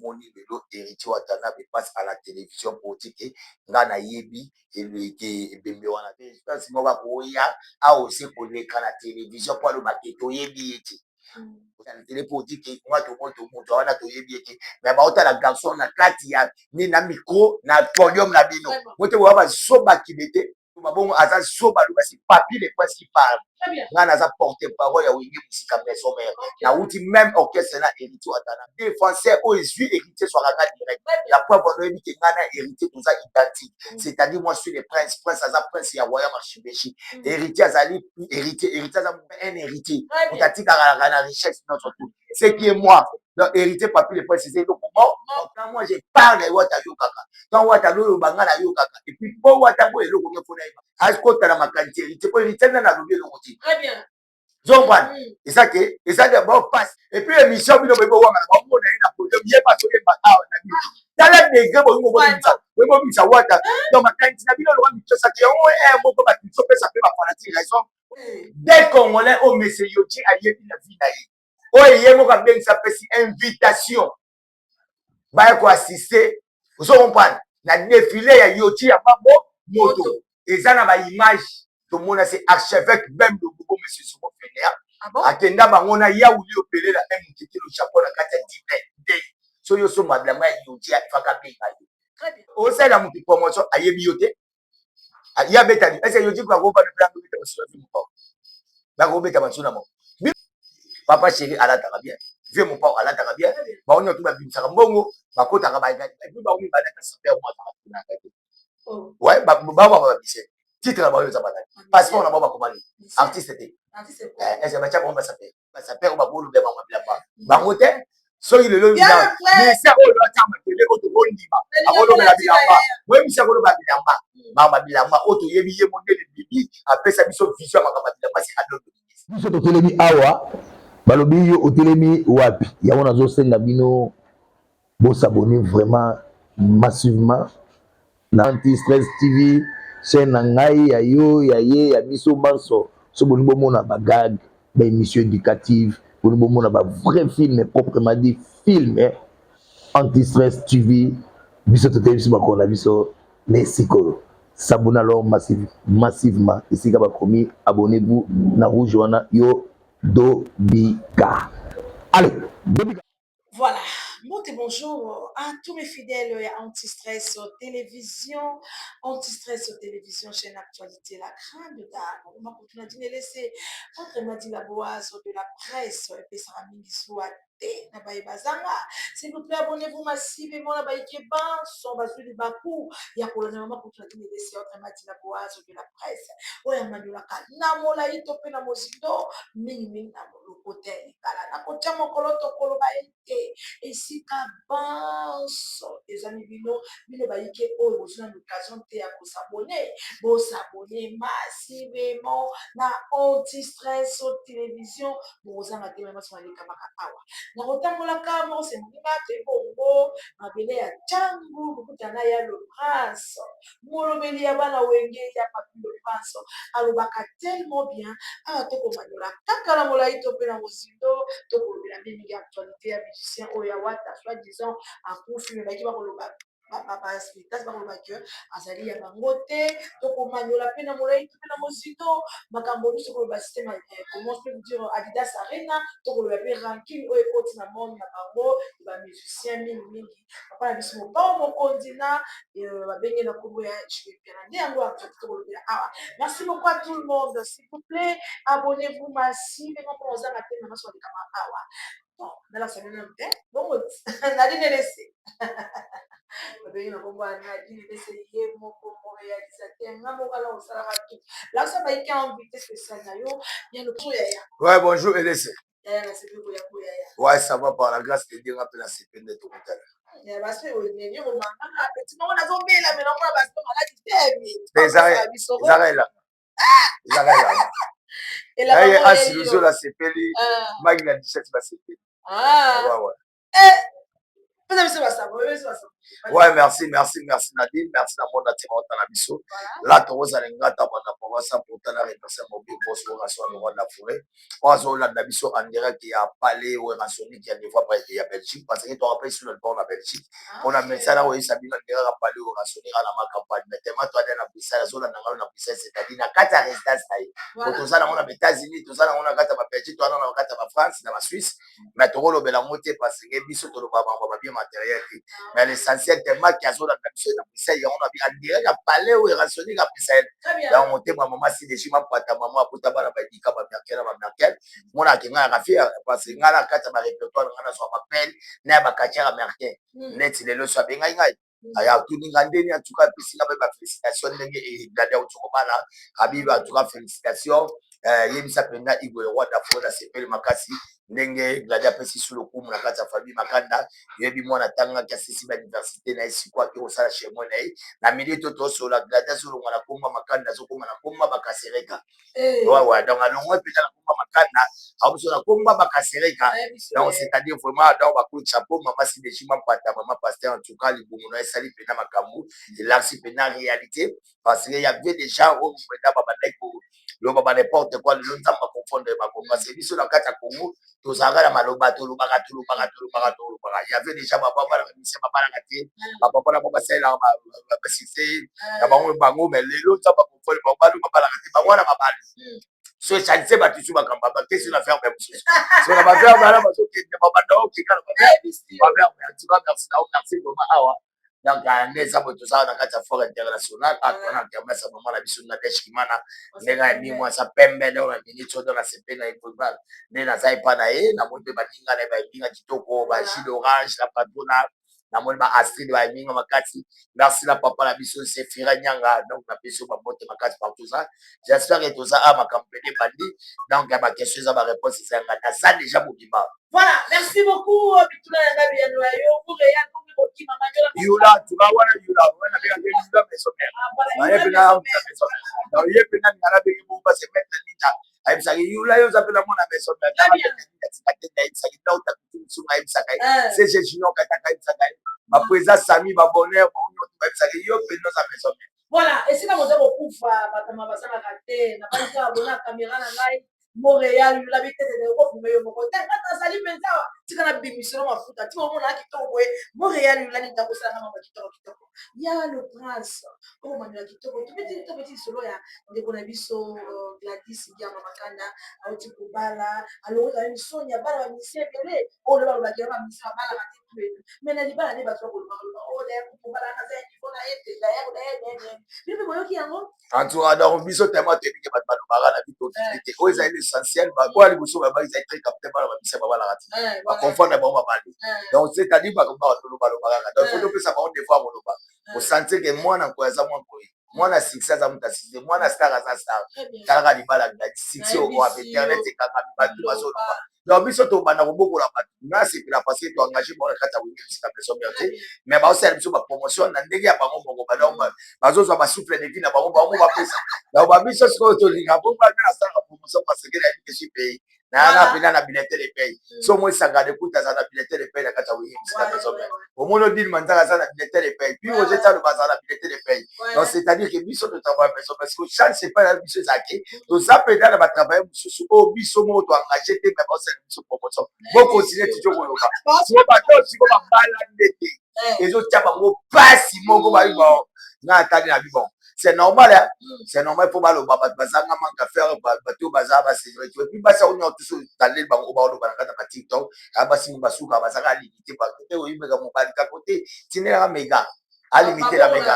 Bomoni lelo Héritier Watanabe passe à la télévision pour dire que nga nayebi eleke ebembe wana te. Espèce moko akoya aose koleka na télévision mpo aloba ke toyebi ye te na télé mpo dire que nga tomoni moto wana, toyebi ye te. Mais baotala garçon na kati ya nini, na micro, na podium na bino mote boya bazobaki te. Babongo aza zoba, aloba si Papi le Prince qui parle. Nga naza porte parole ya Wenge Musica Maison Mère, nauti même orchestre na Héritier Watanabe. Défenseur oyo ezwi Héritier zwaka nga direct. La preuve, wana oyebi ke nga na Héritier toza identique, c'est-à-dire moi suis le prince, prince aza prince ya royaume archevêché, Héritier azali héritier, Héritier aza un héritier, moto atikalaka na richesse nyonso, tout ce qui est moi. Donc Héritier Papi le Prince eza eloko moko. Quand moi je parle, Wata ayokaka. Quand Wata aloba, nga nayokaka. Et puis mpo Wata boyo eloko nge mpona yeba akota na makanisi Héritier, mpo Héritier nde nalobi eloko te. Zombwana eza ke eza d'abord passe. Et puis émission bino boyebi owangana, baomona ye na podium, ye bazoyemba awa na bino. Tala degré bolingo bobimisa, boyebi bobimisa Wata. Donc makanisi na bino loka mitosaki yango e moko bato topesa mpe bafanatiques raison des Congolais oyo Mese Yoji ayebi na vie na ye, oyo ye moko abengisa, apesi invitation, baya koassister, ozo comprendre, na défilé ya Yoji ya bango moto eza na baimage tomona. Se archevêque Bem Lobobo, monsieur Soko Fener. Ah bon? Akenda bango na Yauli opelela mokete le chapeau na kati ya dine nde soki osomba bilamba ya Yoji, afaka benga yo. Osalela motu promotion, ayebi yo te, ye abetali ese Yoji bakobana mpe abeta basusu ya Mopao, bakobeta basusu na moko. Papa Chéri alataka bien, vieux Mopao alataka bien, bango nyonso babimisaka mbongo, bakotaka bango mibale, sapeur mo azaka tunaka te. Ouais, bango bababise titre na bango eza banani, passeport na bango bakoma nini? Artiste te. Ese batya bango basapeur, basapeur oyo bakolobela bango bilamba bango te. Soki lelo ministère oyo atya makele oyo tokondima akolobela bilamba, boyebisi akoloba bilamba, makambo ya bilamba oyo toyebi ye mondele bibi apesa biso vision ya makambo ya bilamba si Adolphe. Biso totelemi awa, balobi yo otelemi wapi? Yango nazosenga bino bos'abonner vraiment massivement na Anti Stress TV, chaîne na ngai, ya yo, ya ye, ya biso banso. So bolingi bomona bagag, baémission éducative, bolingi bomona bavrai film, proprement dit film, Anti Stress TV. Biso toteyi biso bakolo na biso na sikoyo. S'abonner alors massivement esika bakomi abonnez-vous na rouge wana, yo dobika, allez dobika. Voilà. Bon et bonjour à tous mes fidèles à Anti-Stress Télévision. Anti-Stress Télévision, chaîne Actualité, la grande dame. On m'a continué de laisser autrement dit la boise de la presse et puis ça mingi soit te na baye bazanga. S'il vous plaît, abonnez-vous massivement na bayike banso bazwi libaku ya kolanda mama kutuna dine lese, autrement dit la boise de la presse, oyo amandolaka na molai to mpe na mozindo, mingimingi na lokota ya lingala. Nakotia mokolo tokoloba ete esika banso ezali bino, bino bayike oyo bozwi na l'occasion te ya kos'abonner, bos'abonner massivement na Anti Stress Télévision. Bokozanga te mamaso malekamaka awa na kotambolaka moko semoninga te bongo mabele ya ntango kokutana ya le Prince, molobeli ya bana Wenge ya Papi le Prince. Alobaka tellement bien. Awa tokomanyola kaka na molai to mpe na mozindo, tokolobela mingi actualité ya musicien oyo ya Wata, soit disant akufi, me baki bakoloba baspectacle, bakoloba ke azali ya bango te. Tokomanyola mpe na molai to mpe na mozindo makambo nyonso, koloba système, comment je peux vous dire, Adidas Arena. Tokoloba mpe rancune oyo ekoti na monde na bango bamusicien mingimingi, papa na biso Mopao Mokonzi na babenge na nkombo ya Jupena. Nde yango actualité tokolobela awa. Merci beaucoup à tout le monde. S'il vous plaît, abonnez-vous massivement mpona ozanga te mama so alekama awa. Bon, nalakisa bino nanu te bongo Nadine Elese, babengi na nkombo ya Nadine Elese, ye moko mo réalisateur, nga moko ala kosalaka tout. Lakisa bayiki invité spécial na yo ya lopo yaya. Ouais, bonjour Elese. Yaya, nasepeli koya koyaya. Ouais, ça va, par la grâce de Dieu, nga mpe nasepeli nde tokutana. Basi oyo komanganga peti moko nazobela me namona basi maladi te. Ezaka elanga, ezaka elanga. Elanga. Naye asiluzo nasepeli, maki na 17 basepeli. Ouais. Pesa biso basali. Ouais, merci, merci, merci Nadine, merci na monde entier baotala biso. Là tokozala ngata banda province pour na remercier mobi boss Werrason, le roi de la forêt, oyo azolanda biso en direct ya palais Werrasonique ya niveau ya Belgique, parce que toappelle sur le port na Belgique. Mpona mesala oyebisa bino, en direct ya palais Werrasonique na ma campagne, mais tellement toade na Bruxelles, azolanda ngano na Bruxelles, c'est-à-dire na kati ya résidence na ye. Po toza nango na baÉtats-Unis, toza nango na kati ya baBelgique, toza nango na kati ya baFrance, na baSuisse, mais tokolobela yango te parce que biso toloba bango babien matériel te. Mais l'essentiel, tellement que azolanda biso na Bruxelles, yango na bi en direct ya palais Werrasonique ya Bruxelles. Yango motema mama Sideji Mapata, mama aputa bana badika bamerkel na bamerkel, monaka ngai yaka fier parce que ngai na kati ya barépertoire ngai nazwa bapele na ya baquartier américain. Neti lelo so abengai ngai, aya tuninga ndeni, en tout cas apesinga mpe bafélicitation ndenge egladi auti kobala Habibi. En tout cas félicitation, yebisa mpenza Igwe Roi d'Afro nasepeli makasi ndenge Gladi apesi su lokumu na kati ya famille Makanda. Yoyebi mwana atangaki, asisi bauniversité na ye, sikoyo ake kosala chemin na ye na milieu. To tosola, Gladi azolongwa na komba Makanda, azokóma na komba Bakasereka. Ouais, donc alongwa mpenza na komba Makanda, aobiso na komba Bakasereka. Donc c'est-à-dire vraiment, donc bakulu chapeau, mama Sideji Mampata, mama pasteur. En tout cas libumu na esali mpenza makambo, elakisi mpenza réalité, parce que y avait des gens oyo mpenza babandaki koloba ba n'importe quoi. Lelo Nzambe aconfondre bango, parce que biso na kati ya Congo tozalaka na maloba, tolobaka, tolobaka, tolobaka, tolobaka. Y avait déjà babalaka mise, babalaka te, bapapa na bango basalelaka basuccès na bango bango. Mais lelo Nzambe aconfondre bango, bano babalaka te, bango wana babali so esalise bato su makambo bakesi na verbe mosusu. So na baverbe wana bazokende, babanda okeka na baverbe. En tout cas merci na merci vraiment. Awa donc nde eza boye, tozala na kati ya foire internationale atwana kermesse ya mama na biso Nadege Kimana, ndenge ayembi mwasa pembe. Donc na minute oyo nasepeli na ye nde naza epa na ye. Namoni mpe baninga na ye bayembinga kitoko, bajus d'orange na patrona, namoni ba Astrid bayembinga makasi. Merci na papa na biso Sefira Nyanga. Donc napesi yo bambote makasi partout ça. J'espère que toza a makambo pene ebandi. Donc ya baquestion eza, baréponse eza yanga, naza déjà mobimba. Voilà, merci beaucoup. Bituna ya ngabi ya noyo Montréal kokima manyola. Yula tuka wana, yula wana bengaka yula maison mère. Ye mpena maison mère, donc ye mpena ninga nabenge bongo parce que maître Ninja ayebisaki yula: yo oza mpena mwana maison mère. Tika te, ayebisaki dauta kutu, ayebisaka ye CG Junior Kataka, ayebisaka ye baprésident Sami Babonheur, bango nyonso bayebisaki yo mpena oza maison mère. Voilà, esika moza kokufa, bato basalaka te. Nabandi kaka bona caméra na ngai Montréal, yula bitete okofuma yo moko te. Nga nazali mpenza, tika na bimiselo mafuta, tika omona kitoko boye. Montréal yula nini, takosalanga mama kitoko kitoko ya le prince okomanela kitoko. Tobeti lisolo ya ndeko na biso Gladys Ngiama Makanda, auti kobala, alongoli misoni ya bana bamusicien ebele oyo balobaki yango, bamusicien babalaka te. Mais na libala nde bato bakolobaka oyo daye kobala naza ya niveau na ye te, daye daye bino mpe boyoki yango. En tout cas, donc biso tellement toyebi ke bato balobaka na biso te. Oyo ezali l'essentiel, oyo liboso babaki ezali très capitaine, bana babisa babalaka te, baconfondre bango babali. Donc c'est-à-dire balobaka kaka, donc faut topesa bango devoir koloba, kosentir ke mwana nkoyo aza mwa nkoyi, mwana succès aza moto asuccès, mwana star aza star. Talaka libala, succès oyo internet ekangami, bato bazoloba. Donc biso tobanda kobokola bato. Nga sepela parce que toengage bango na kati ya Wenge Musica Maison Mère te, mais baosala biso bapromotion na ndenge ya bango moko. Donc bazozwa basouffle de vie na bango, bango bapesa. Donc babiso sikoyo tolinga po banga nasalaka promotion parce que nayebi ke suis pays nayanga mpena na bulletin de paye. So moi esangana ekuta aza na bulletin de paye na kati ya Wenge Musica Maison Mère. Omoni Odile Manzaka aza na bulletin de paye, puis Roger Talo bazala na bulletin de paye. Donc c'est à dire que biso totravaille maison, parce que chance epai na biso ezalaki, toza mpenza na batravaille mosusu oyo biso moko toengage te, mais baosala biso promotion. Bokontinue toujours koloba. Siko bato siko babala nde te, ezotia bango pasi moko. Babi bon, nga atali na bi bon, c'est normal, hein? C'est normal mpo baloba, bato bazanga manque à faire, bato oyo baza basécurité. Et puis basi yango nyonso tuso taleli bango, baoloba na kati ya baTikTok aya, basi basuka bazaka limité te. Oyibeka mobali kako te, tindelaka mega alimité na mega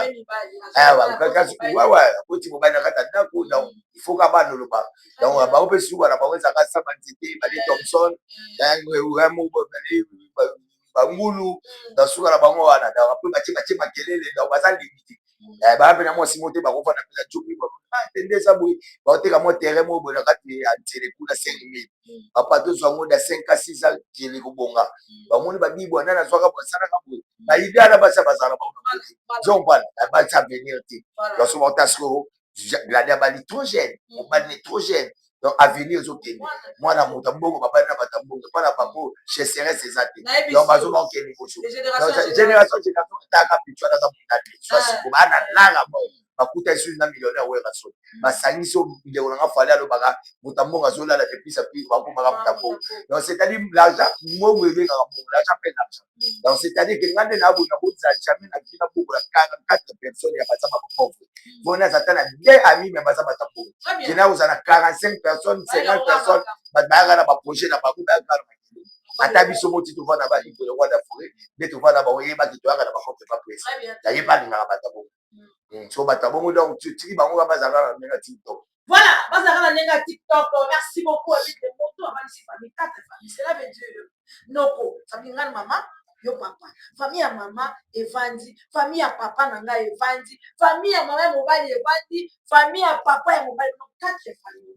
wewe akoti mobali na kati ya ndako. Donc il faut ka bana oloba. Donc bango mpe suka na bango ezalaka samba nzete bali Thomson bangulu na suka na bango wana. Donc après batie makelele, donc baza limité, baya mpe na mwasi mo te, bakofanda mpenza jomi tende eza boye, baoteka mwa terrain moko boye na kati ya nzele kuna 5000. Papa, tozwa yango na 5 a 6 a kele kobonga. Bamoni babibwa nani azwaka boye, asalaka boye, baide wana basi bazala bango zompana basi avenir te. Donc so bauta sikoyo, Gladi abali trop jeune, mobali ne trop jeune. Donc avenir ezokende, mwana moto mbongo babali na bato ya mbongo mpo na bango chasseresse eza te. Donc bazoma okende liboso, génération génération. Taka pitu wana aza mondane, swa siko bana lala mo bakuta lisusu na millionnaire oyo basoni basangisi. Ndeko nanga Fally alobaka moto ya mbongo azolala depuis sapi bakomaka moto ya mbongo. Donc c'est-à-dire l'argent, mbongo ebengaka mbongo, l'argent fait l'argent. Donc c'est-à-dire que nga nde naboyi nakozala jamais na vie nabokola 44 personnes ya baza bapauvre. Bona aza ata na deux amis, mais baza bato ya mbongo. Kena kozala na 45 personnes, 50 personnes, bato bayaka na baprojet na bango, bayaka na makili. Ata biso moti tovanda ba Igwe Roi de Forêt nde tovanda, bango yebaki toyaka na bacope bapresse yayeba alingaka bato ya bongo. So bato ya bongo, donc tiki bango ka bazalaka na ndenge ya TikTok. Voilà, bazalaka na ndenge ya TikTok. Merci beaucoup. Avec les moto avandisi famille, quatre famille, cela veut dire noko famille, ngai mama, yo papa, famille ya mama evandi, famille ya papa na ngai evandi, famille ya mama ya mobali evandi, famille ya papa ya mobali, quatre famille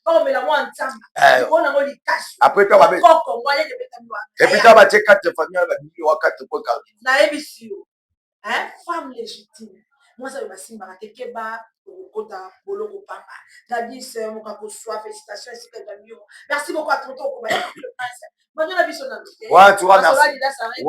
bakomela mwa nzamba likolo nango likasu. Après to koko moyen ebetami wana. Et puis to batie quatre famille babimi wa quatre point cardinal. Nayebisi yo, femme légitime, mwasi oyo basimbaka te, keba, okokota boloko pamba. Gladys Mokako soi, félicitation esika ezwami yo. Merci beaucoup. À tonton okobaya le prince banyola biso na Ouais, tu vois, merci.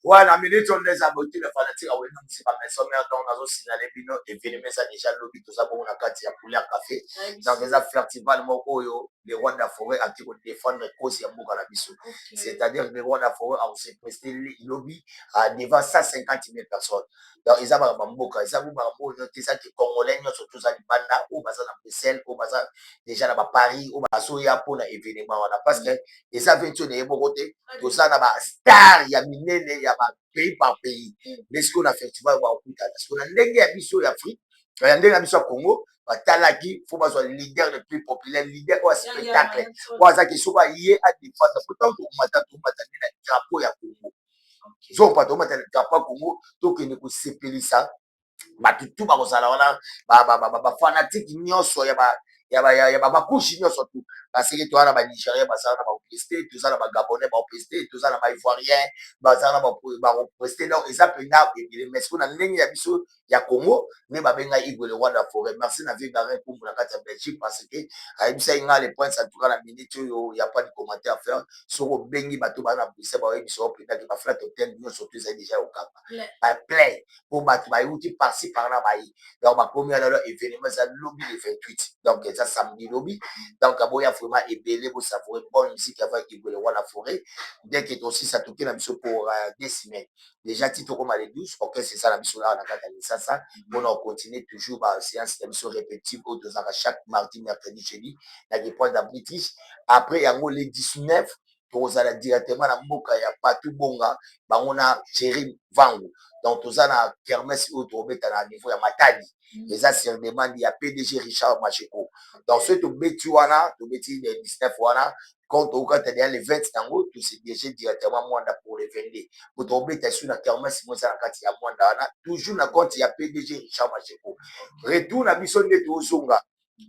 Ouais, na minute oyo nde eza boye na fanatique awenda mosika maison mère. Donc nazosignaler bino événement eza déjà lobi. Toza bongo na kati ya Couleur Café. Donc eza festival moko oyo le Roi de la Forêt ati kodéfendre cause ya mboka na biso, c'est-à-dire le Roi de la Forêt akose prester lobi devant 150 000 personnes. Donc eza makambo ya mboka, eza makambo oyo te, ezaki congolais nyonso toza libanda, oyo baza na Bruxelles, oyo baza déjà na baParis, oyo bazoya mpona événement wana, parce que eza venti oyo na ye moko te. Toza na bastar ya minene ya bapays par pays nde sikoyo na festival bakokutana. Sikoyo na ndenge ya biso ya Afrique, ya ndenge ya biso ya Congo, batalaki fo bazwa leader le plus populaire, leader oyo ya spectacle, oyo azaki soki aye adéfendre. Po ntango tokomata, tokomata nde na drapeau ya Congo. Zopa tokomata na drapeau ya Congo, tokende kosepelisa bato tu bakozala wana, bafanatike nyonso ya bakushi nyonso tu, parce que toza na banigérien bazala na baopreste, toza na bagabonais baopreste, toza na baivoirien bazala na baopreste. Donc eza mpenza ebele. Mais sikoyo na ndenge ya biso ya Congo nde babengai Igwe le Roi de la Forêt. Merci na vie Barin Kumbu na kati ya Belgique, parce que ayebisaki nga le prince, en tout cas na minute oyo ya pas de commentaire à faire. Soki obengi bato baa na Bruxelles, baoyebisa opendaki baflat hotel nyonso to ezali déjà okanga baplein mpo bato bayuti par-ci par-là bayi. Donc bakomi wana. Événement eza lobi le 28, donc eza samedi lobi. Donc aboya vraiment ebele, bosavourer bonne musique avec Igwe le Roi de la Forêt. Dès que tosisa, toke na biso pour 2 semaines déjà ti tokóma le 12. Orchestre eza na biso awa na kati ya Lisasa mpona kocontinue toujours baséance na biso répétitive oyo tozalaka chaque mardi, mercredi, jeudi na Pointe ya British. Après yango, le 19, tokozala directement na mboka ya Patu Bonga, bango na Thierry Vangu. Donc toza na kermesse oyo tokobeta na niveau ya Matadi, eza sur demande ya PDG Richard Macheko. Donc soki tobeti wana, tobeti le 19 wana, quand tokokata deya le 20 yango, tose dirige directement Mwanda pour le 22, po tokobeta esu na kermesse mo eza na kati ya Mwanda wana, toujours na compte ya PDG Richard Macheko. Retour na biso nde tozonga,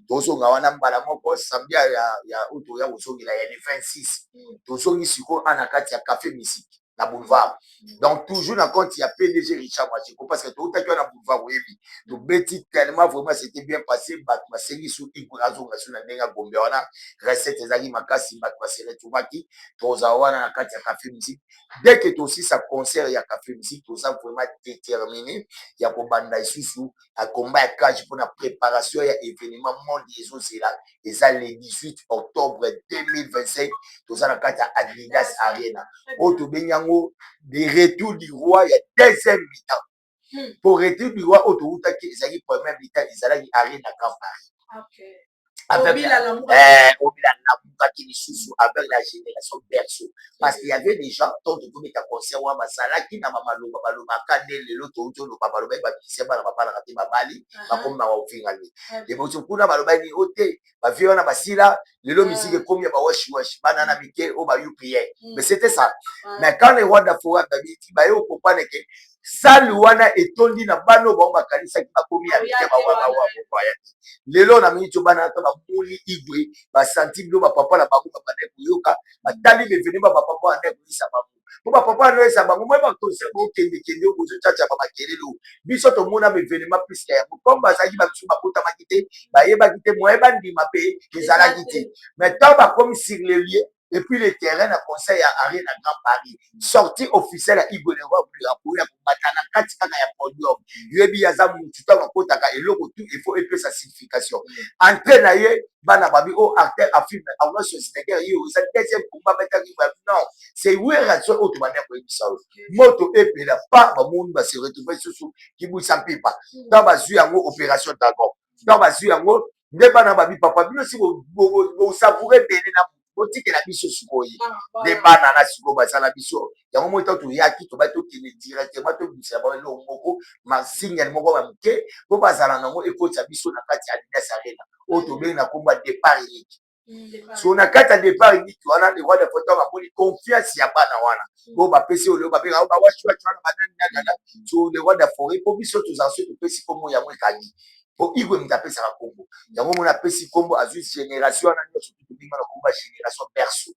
tozonga wana mbala moko samedi ya oyo toya kozongela ya le 26. Tozongi sikoyo a na kati ya Café Musique na boulevard, donc toujours na compte ya PDG Richard Machiko, parce que toutaki wana boulevard, oyebi, tobeti tellement, vraiment c'était bien passé. Bato basengi su Igwe azonga su na ndenge ya Gombe wana. Recette ezalaki makasi, bato base retrouvaki. Tozala wana na kati ya Café Musique. Dès que tosisa concert ya Café Musique, toza vraiment déterminé ya kobanda lisusu na combat ya cage mpona préparation ya événement monde ezozela, eza le 18 octobre 2025. Toza na kati ya Adidas Arena oyo tobengi yango de retour du roi ya deuxième mi-temps. Po retour du roi oyo toutaki ezalaki première mi-temps, ezalaki Arena Grand Paris avec Obila lamukaki lisusu avec la génération berceau, parce qu'il y avait des gens, tant tokobeta concert wana, bazalaki na bamaloba balobaka nde lelo touti oloba. Balobaki bamusicien bana babalaka te, babali bakomi bakofinga nde liboso kuna. Balobaki o te, bavie wana basila lelo, musique ekomi ya bawashiwashi, bana na mike oyo ba UPN. Mais c'était ça. Mais quand les Rois d'Afrique babiti, baye okocomprendre ke Salle wana etondi na bana oyo bango bakanisaki bakomi ya mitema wana te. Lelo na miniti oyo, bana ata bamoni Igwe, basanti bilo bapapa na bango babandaki koyoka, batali beveni ba bapapa bandaki koyisa bango, po bapapa wana oyesa bango moye bakonse bokendekende oyo bozocaca bamakelele oyo. Biso tomona baévénement plus que yango. Comme bazalaki babiso babotamaki te, bayebaki te, moye bandima mpe ezalaki te. Mais ntango bakomi sur le lieu et puis le terrain na concert ya Arena Grand Paris, sortie officielle ya Igwe le Roi, akoya komata na kati kaka ya podium. Yoyebi aza mutu, ntango akotaka eloko tout, il faut epesa signification. Entrée na ye, bana babi o acteur a film Arnold Schwarzenegger, ye eza deuxième combat betaki. Non, c'est Werrason oyo tobandi koyebisa oyo moto epela pa bamoni base retrouve susu kibwisa mpipa. Ntango bazwi yango, opération Dragon, ntango bazwi yango nde bana babi: "Papa, bino si bosavoure ebele na botikela biso." Sikoyo nde bana na sikoyo basala biso yango moi. Ntango toyaki, tobai tokende directement, tobimisa bango eloko moko, masingele moko ya moke mpo bazala nango, ekotisa biso na kati ya Adidas Arena oyo tobengi na kombo ya départ unique. So na kati ya départ unique wana, le Roi de Forêt amoni confiance ya bana wana oyo bapesi, oyo babengaka bawashiwashi wana, banani nanana. So le Roi de Forêt, mpo biso tozala, so topesi kombo yango ekangi, mpo Igwe moto apesaka kombo yango. Moni apesi kombo, azwi génération wana nyonso, tobenga na kombo ya génération berceau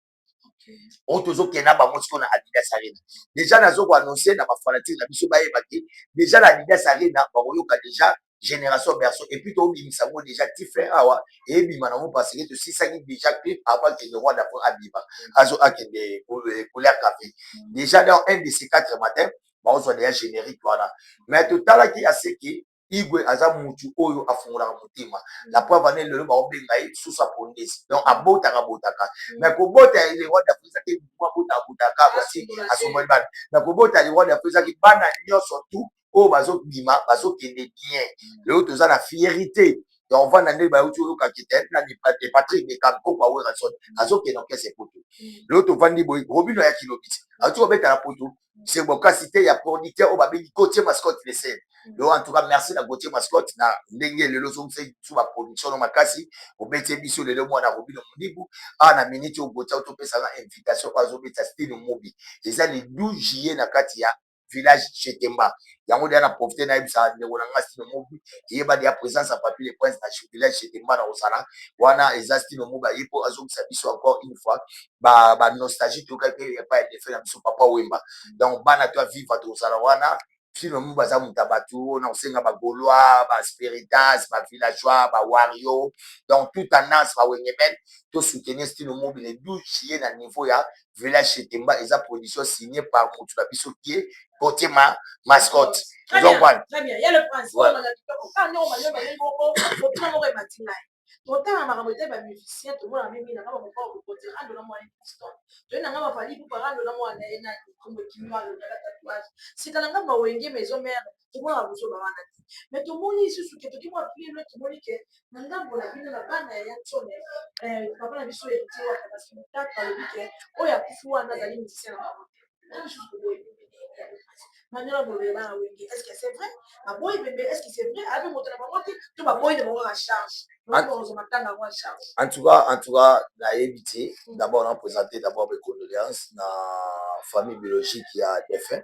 oyo tozokende na bango sikoyo na Adidas Arena. Déjà nazo koannonce na bafanatiques na biso, bayeba ke déjà na Adidas Arena bakoyoka déjà génération berceau. Et puis tobimisa yango déjà tifre awa, eyebima nango parce que tosisaki déjà clip avant kende Roi d'Afrique abima, azo akende couleur café. Déjà dans un de ces quatre matin baozwa déjà générique wana. Mais totalaki aseki Igwe aza mutu oyo afungolaka motema. La preuve ane, lelo baobenga ye susu apondesi, donc abotaka botaka. Mais kobota ya le Roi d'Afrique ezaki abotaka botaka, basi asomboli bana. Mais kobota ya le Roi d'Afrique ezaki bana nyonso tu oyo bazobima, bazokende bien. Lelo toza na fierté ya ovanda nde bayuti oyokaki te nani, Patrick Bekam, koko Awerrason, azokende orchestre poto. Lelo tovandi boye, Robino ayaki lobi ti auti kobeta na poto. C'est bokasi te ya producteur oyo babengi Gautier Mascotte Lesene. Lelo en tout cas, merci na Gautier Mascotte na ndenge lelo ozongisa biso baproduction no makasi, obeti biso lelo mwana Robino Mondibu awa. Na minute oyo, Gautier otopesanga invitation oyo azobeta Stine Mobi, eza le 12 juillet na kati ya village Chetemba. Yango deya na profite nayebisa ndeko na nga Stino Mobi, eyeba deya présence ya Papi le Prince na village Chetemba na kosala wana. Eza Stino Mobi aye mpo azongisa biso encore une fois banostalgie toyokaki epai ya défunt na biso Papa Wemba. Donc bana to aviva tokosala wana. Stino Mobi aza moto ya bato oyo na kosenga bagaulois, baspiritas, bavillageois, bawario, donc tout tendance bawengemene, tosoutenir Stino Mobi le 12 juillet na niveau ya village Chetemba. Eza production signée par motu na biso kie Gautier ma Mascotte. Très bien, très bien. Il y a le prince. Ouais. Motuna moko emati ngai. Totanga makambo ete bamusicien, tomona mingi nanga bamoko bokote rando na mwana Kriston, toye nanga bafali pupa rando na mwana ye nani, kombo ekimi wana na tatouage. Sika na ngambo Wenge Maison Mère, tomonaka bozoba wana te. Mais tomoni lisusu ke toki mwa plus loin, tomoni ke na ngambo na bino na bana ya Ntsone, papa na biso Héritier Waka, parce que motatu alobi ke oyo akufi wana azali musicien na bango te. Na lisusu koboye Maniola bolobela bana Wenge, est ce que c'est vrai baboyi bembe? Est ce que c'est vrai abe moto na bango te, to baboyi na bango kaka charge, ozwa matanga yango ya charge? En tout cas, nayebi te. D'abord na présenter d'abord mes condoléances na famille biologique ya défunt,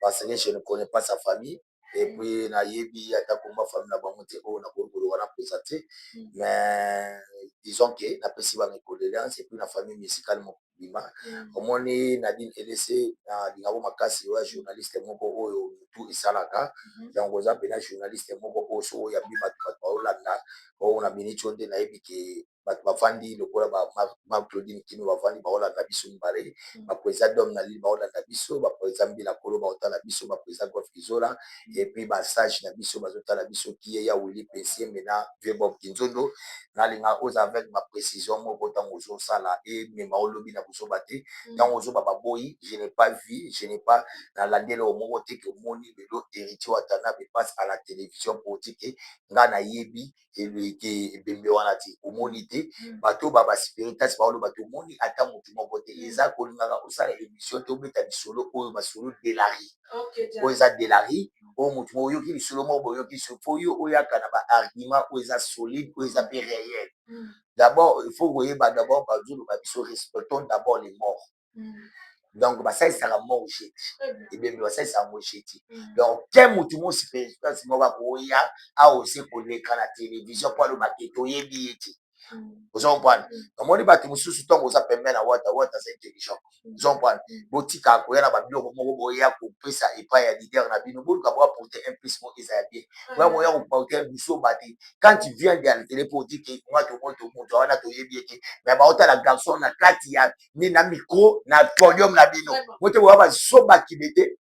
parce que je ne connais pas sa famille. Et puis nayebi ata komba famille na bango te oyo nakoki koloba na présenter. Mais disons que napesi ba mes condoléances et puis na famille musicale mobimba. Omoni Nadine Elese, nalingako makasi, oya journaliste moko oyo mutu esalaka. Donc oza mpena journaliste moko oyo soki oyambi bato, bato baolanda oyo. Na miniti oyo nde nayebi ke bato bavandi lokola ba Claudine Kino bavandi, baolanda biso mibale, baprésident Dome na Lille baolanda biso, baprésident Mbila Kolo baotala biso, baprésident Golf Kizola, et puis basage na biso bazotala biso, kie ya Willi Pesiembe na vieux Bob Kinzondo. Nalinga oza avec baprécision moko ntango ozosala emema olobi na kozoba te. Ntango ozoba baboyi, je n'ai pas vu, je n'ai pas nalandi eloko moko te ke omoni lelo Héritier Watanabe passe à la télévision pour dire ke nga nayebi ke ebembe wana te. Omoni te bato ba baspiritas baoloba, tomoni ata motu moko te. Eza kolingaka osala émission te, obeta lisolo oyo masolo delari oyo eza delari oyo motu moko oyoki lisolo moko boyoki. Fo yo oyaka na baargument oyo eza solide, oyo eza mpe réel. D'abord il faut koyeba, d'abord bazoloba biso: respectons d'abord les morts. Donc basalisaka mort jeu te, ebembe basalisaka yango jeu te. Donc ke motu mosi place moko akoya aose koleka na télévision mpo aloba ke toyebi ye te. Ozo comprendre? Omoni bato mosusu, ntongo oza pembe na Wata, Wata aza intelligent. Ozo comprendre? Botika koya na babiloko moko boya kopesa epai ya leader na bino. Boluka boapporter un plus moko eza ya bien. Boya koya koporter biso te. Quand tu viens de la télé pour dire que nga tomoni moto wana, toyebi ye te, mais baotala garçon na kati ya ni na micro na podium na bino mote, boya bazobakibe te.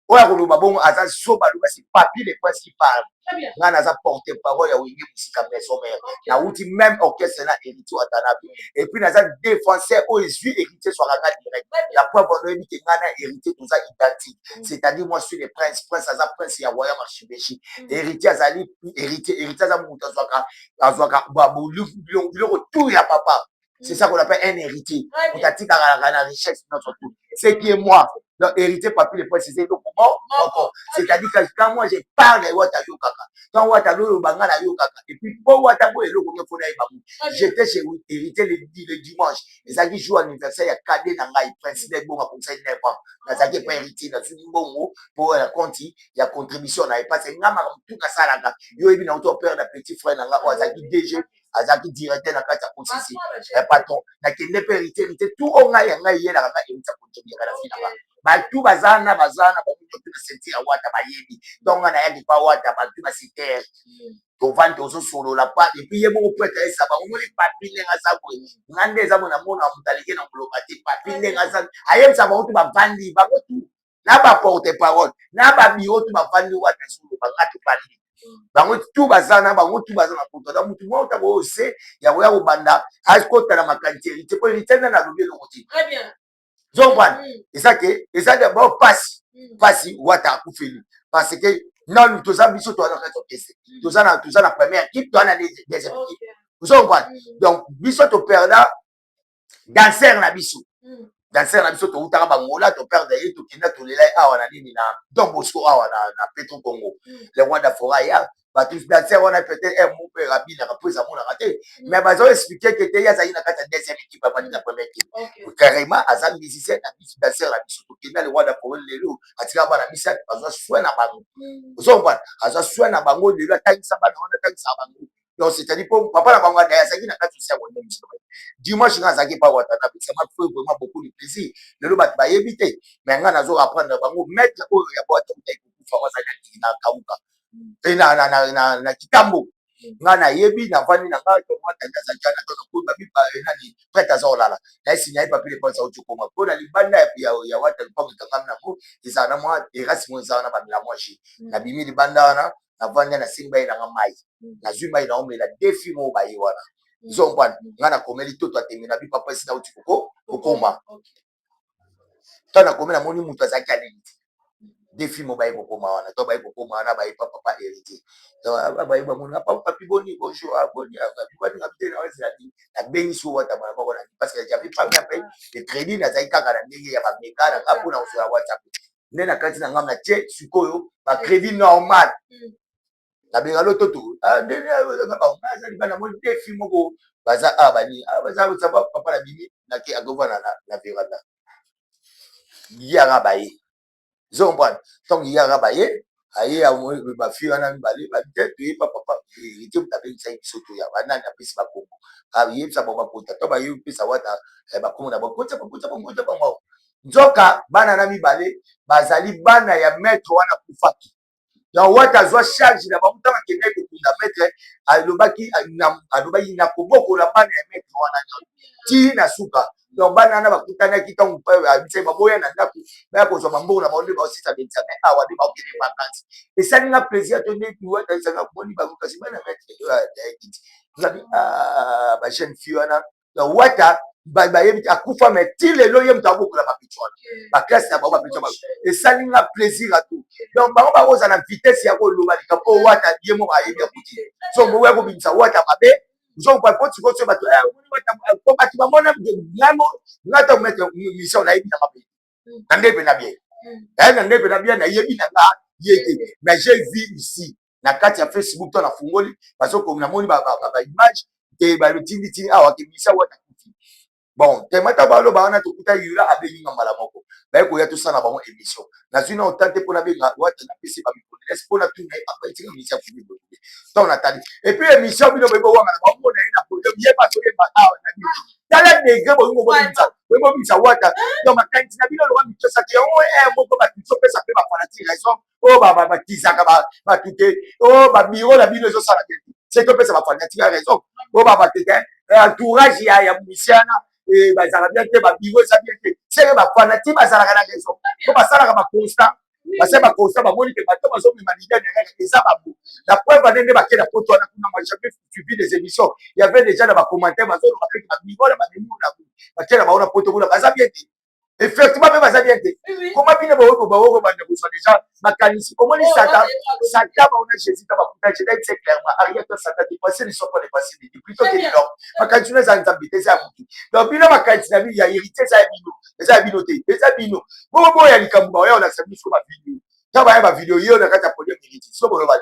Oyo akoloba bongo aza zoba. Aloba si Papi le Prince qui parle. Nga naza porte parole ya Wenge Musica Maison Mère. Nauti même orchestre na Héritier Watanabe et puis naza défenseur oyo ezwi Héritier zwaka nga direct. La preuve, oyebi ke nga na Héritier toza identique, c'est-à-dire moi suis le prince. Prince aza prince ya royaume archevêché. Héritier azali héritier. Héritier aza moto azwaka biloko tout ya papa. C'est ça qu'on appelle un héritier. Moto atikaka na richesse nyonso tout ce qui est moi. Donc héritier Papi le Prince, c'est eloko moko, c'est-à-dire que quand moi je parle, Wata yokaka. Quand Wata aloba, nga na yokaka. Et puis po Wata boyo eloko nyonso nayeba ngo. J'étais chez héritier le dimanche, ezalaki jour anniversaire ya cadet na ngai Prince nde bongo akomisaki 9 ans. Nazalaki epa héritier, nazwi mbongo mpo na compte ya contribution na ye, parce que nga makambo tu nasalaka, yo oyebi, na auto père na petit frère na nga oyo azalaki DG, azalaki directeur na kati ya OCC, ya patron. Nakende mpe héritier. Héritier tout oyo ngai ya ngai eyelaka ngai, héritier acontribuaka na fi na nga. Batu baza na bango nyonso na ceinture ya Wata, bayebi. Donc nga nayaki pa Wata, batu basiter, tovandi, tozosolola pa. Et puis ye moko prêtre ayesa bango: "Moni Papi ndenge aza boye, nga nde eza boye, namona moto aleki na koloba te. Papi ndenge aza." Ayebisa bango tu, bavandi bango tu na baporte parole na babiro tu bavandi. Wata azoloba, nga tobandi, bango tu baza na bango tu baza na poto. Aza mutu moko ntango oyo se ya koya kobanda akota na makanisi héritier, po héritier nde nalobi eloko te. Zompana eza ke eza d'abord pasi, pasi Wata akufeli, parce que nanu toza biso, toza na kati orchestre, toza na première équipe, toza na deuxième équipe. Ozocomprendre? Donc biso toperda danseur na biso. Danseur na biso toutaka bangola, toperdre ye, tokenda tolela ye awa na nini, na Don Bosco awa na Petro Congo, le roi d'Afora ya bato. Danseur wana peut-être un mo mpe abinaka mpo ezamonaka te, mais bazo expliquer ke te, ye azali na kati ya deuxième équipe, abandi na première équipe. Carrément aza musicien na biso, danseur na biso. Tokenda le roi d'Afora, lelo atika bana misato, azwa soin na bango. Ozomona, azwa soin na bango, lelo atangisa bana wana, atangisaka bango. Donc c'est-à-dire po papa na bango adaye azalaki na kati osi ya Wenge Musica. Dimanche nga azalaki pa Watanabe, ça m'a fait vraiment beaucoup de plaisir. Lelo bato bayebi te, mais nga nazo apprendre bango. Maître oyo ya bwata utaki kokufa, azali na kauka e na kitambo. Nga nayebi, navandi na nga, watandi azalaki wana. To babi nani, prêtre aza kolala, nayesi na ye Papi le Prince auti okoma mpo na libanda ya Wata. Lupango ekangami nango, ezala na mwa terrasse moko, ezala na bamela mwa jus. Nabimi libanda wana, navandi, nasengi bayelanga mai, nazwi mai, naomela. Defi moko baye wana, ozompana, nga nakomeli toto atemi na bi papa esi nauti kokoma. Ntango nakomi, namoni moto azalaki aleli te. Defi mo baye kokoma wana, to baye kokoma wana, baye pa papa héritier, baye bamoni papa Papi: "Boni, bonjour, boni baninga te." Nazali nabengisi oyo Wata bana moko na, parce que j'avais pas mis après le crédit, nazalaki kaka na ndenge ya bameka na nga mpona kosola WhatsApp. Nde na kati na nga natie sikoyo bacrédit normal, nabenga lo toto azali bana moni defi moko baza awa, bani baza papa. Nabimi, nake akovanda na veranda, yaka baye. Ozo comprendre? Ntango yaka baye, aye bafille wana mibale babi te, toyepa papa héritier, moto abengisaki biso, toya banani, apesi bakombo, ayebisa bango bakota. To bayepesa Wata bakombo na bakota, bakota, bakota bango. Nzoka bana na mibale bazali bana ya maître wana akufaki. Donc Wata azwa charge na bango. Ntango akendaki kokunda maître, alobaki na kobokola bana ya maître wana nyonso ti na suka. Donc bana wana bakutanaki ntango abisaki baboya na ndako, baya kozwa bambongo na bango nde baosisa examen awa, nde baokende vacances. Esali nga plaisir to nde Wata esanga boni bango, kasi bana maître kiti ngabi bajeune fille wana. Donc Wata bayebi te akufa, mais ti lelo ye moto abokola bapeti wana, baclasse na bango, bapeti wana. Esali nga plaisir atu. Donc bango bakozala na vitesse ya koloba likambo oyo Wata ye moko ayebi ya kuti. So boya kobimisa Wata mabe, ozompa po sikoyo so bato bato bamona ngamo nga ta maître mission nayebi na mabe na nde mpe na bien, na nde mpe na bien, nayebi na nga ye te. Mais j'ai vu ici na kati ya Facebook, to nafungoli, bazokomi, namoni baimage te, batindi tini awa ke misa Wata kufi. Bon, temata baloba wana, tokuta yula abengi nga mbala moko, baye koya tosala bango émission. Nazwi na otan te mpo nabenga Wata, napesi bamikonelesi mpo natuna ye apaetika misi ya fubi boye. Ntango natali et puis émission, bino boyebi owanga na bango na ye na podium, ye bazoyemba awa na bino. Tala degré bolingo bobimisa, boyebobimisa Wata. Donc makanisi na bino loka mitosaki yango e moko. Bato topesa mpe bafanatiques raison oyo bakizaka bato te, oyo babiro na bino ezosala te. Se topesa bafanatiques raison oyo babatete entourage ya musicien bazalaka bien te, babiro eza bien te. Seke bafanatiques bazalaka na raison po basalaka baconstat, basali baconstat, bamoni ke bato bazomema leader na eza bango. La preuve, ndenge bake na poto wana kuna, moi j'avais suivi des émissions, il y avait déjà na bacommentaire bazoloba ke babiro wana bamemi bake na bango na poto kuna baza bien te. Effectivement mpe baza bien te. Koma bino baoko banda kozwa déjà makanisi. Omoni Satan, Satan baona Jésus ta bakuta Jésus, c'est clairement arrière toi Satan, tes pensées ne sont pas les pensées de Dieu, plutôt que de l'homme. Makanisi no eza Nzambe te, eza ya motu. Donc bino makanisi na bino ya héritier eza ya bino, eza ya bino te, eza bino bongo boya likambo baoya olakisa biso bavideo. Ntango baya bavideo yo na kati ya podium, héritier so boloba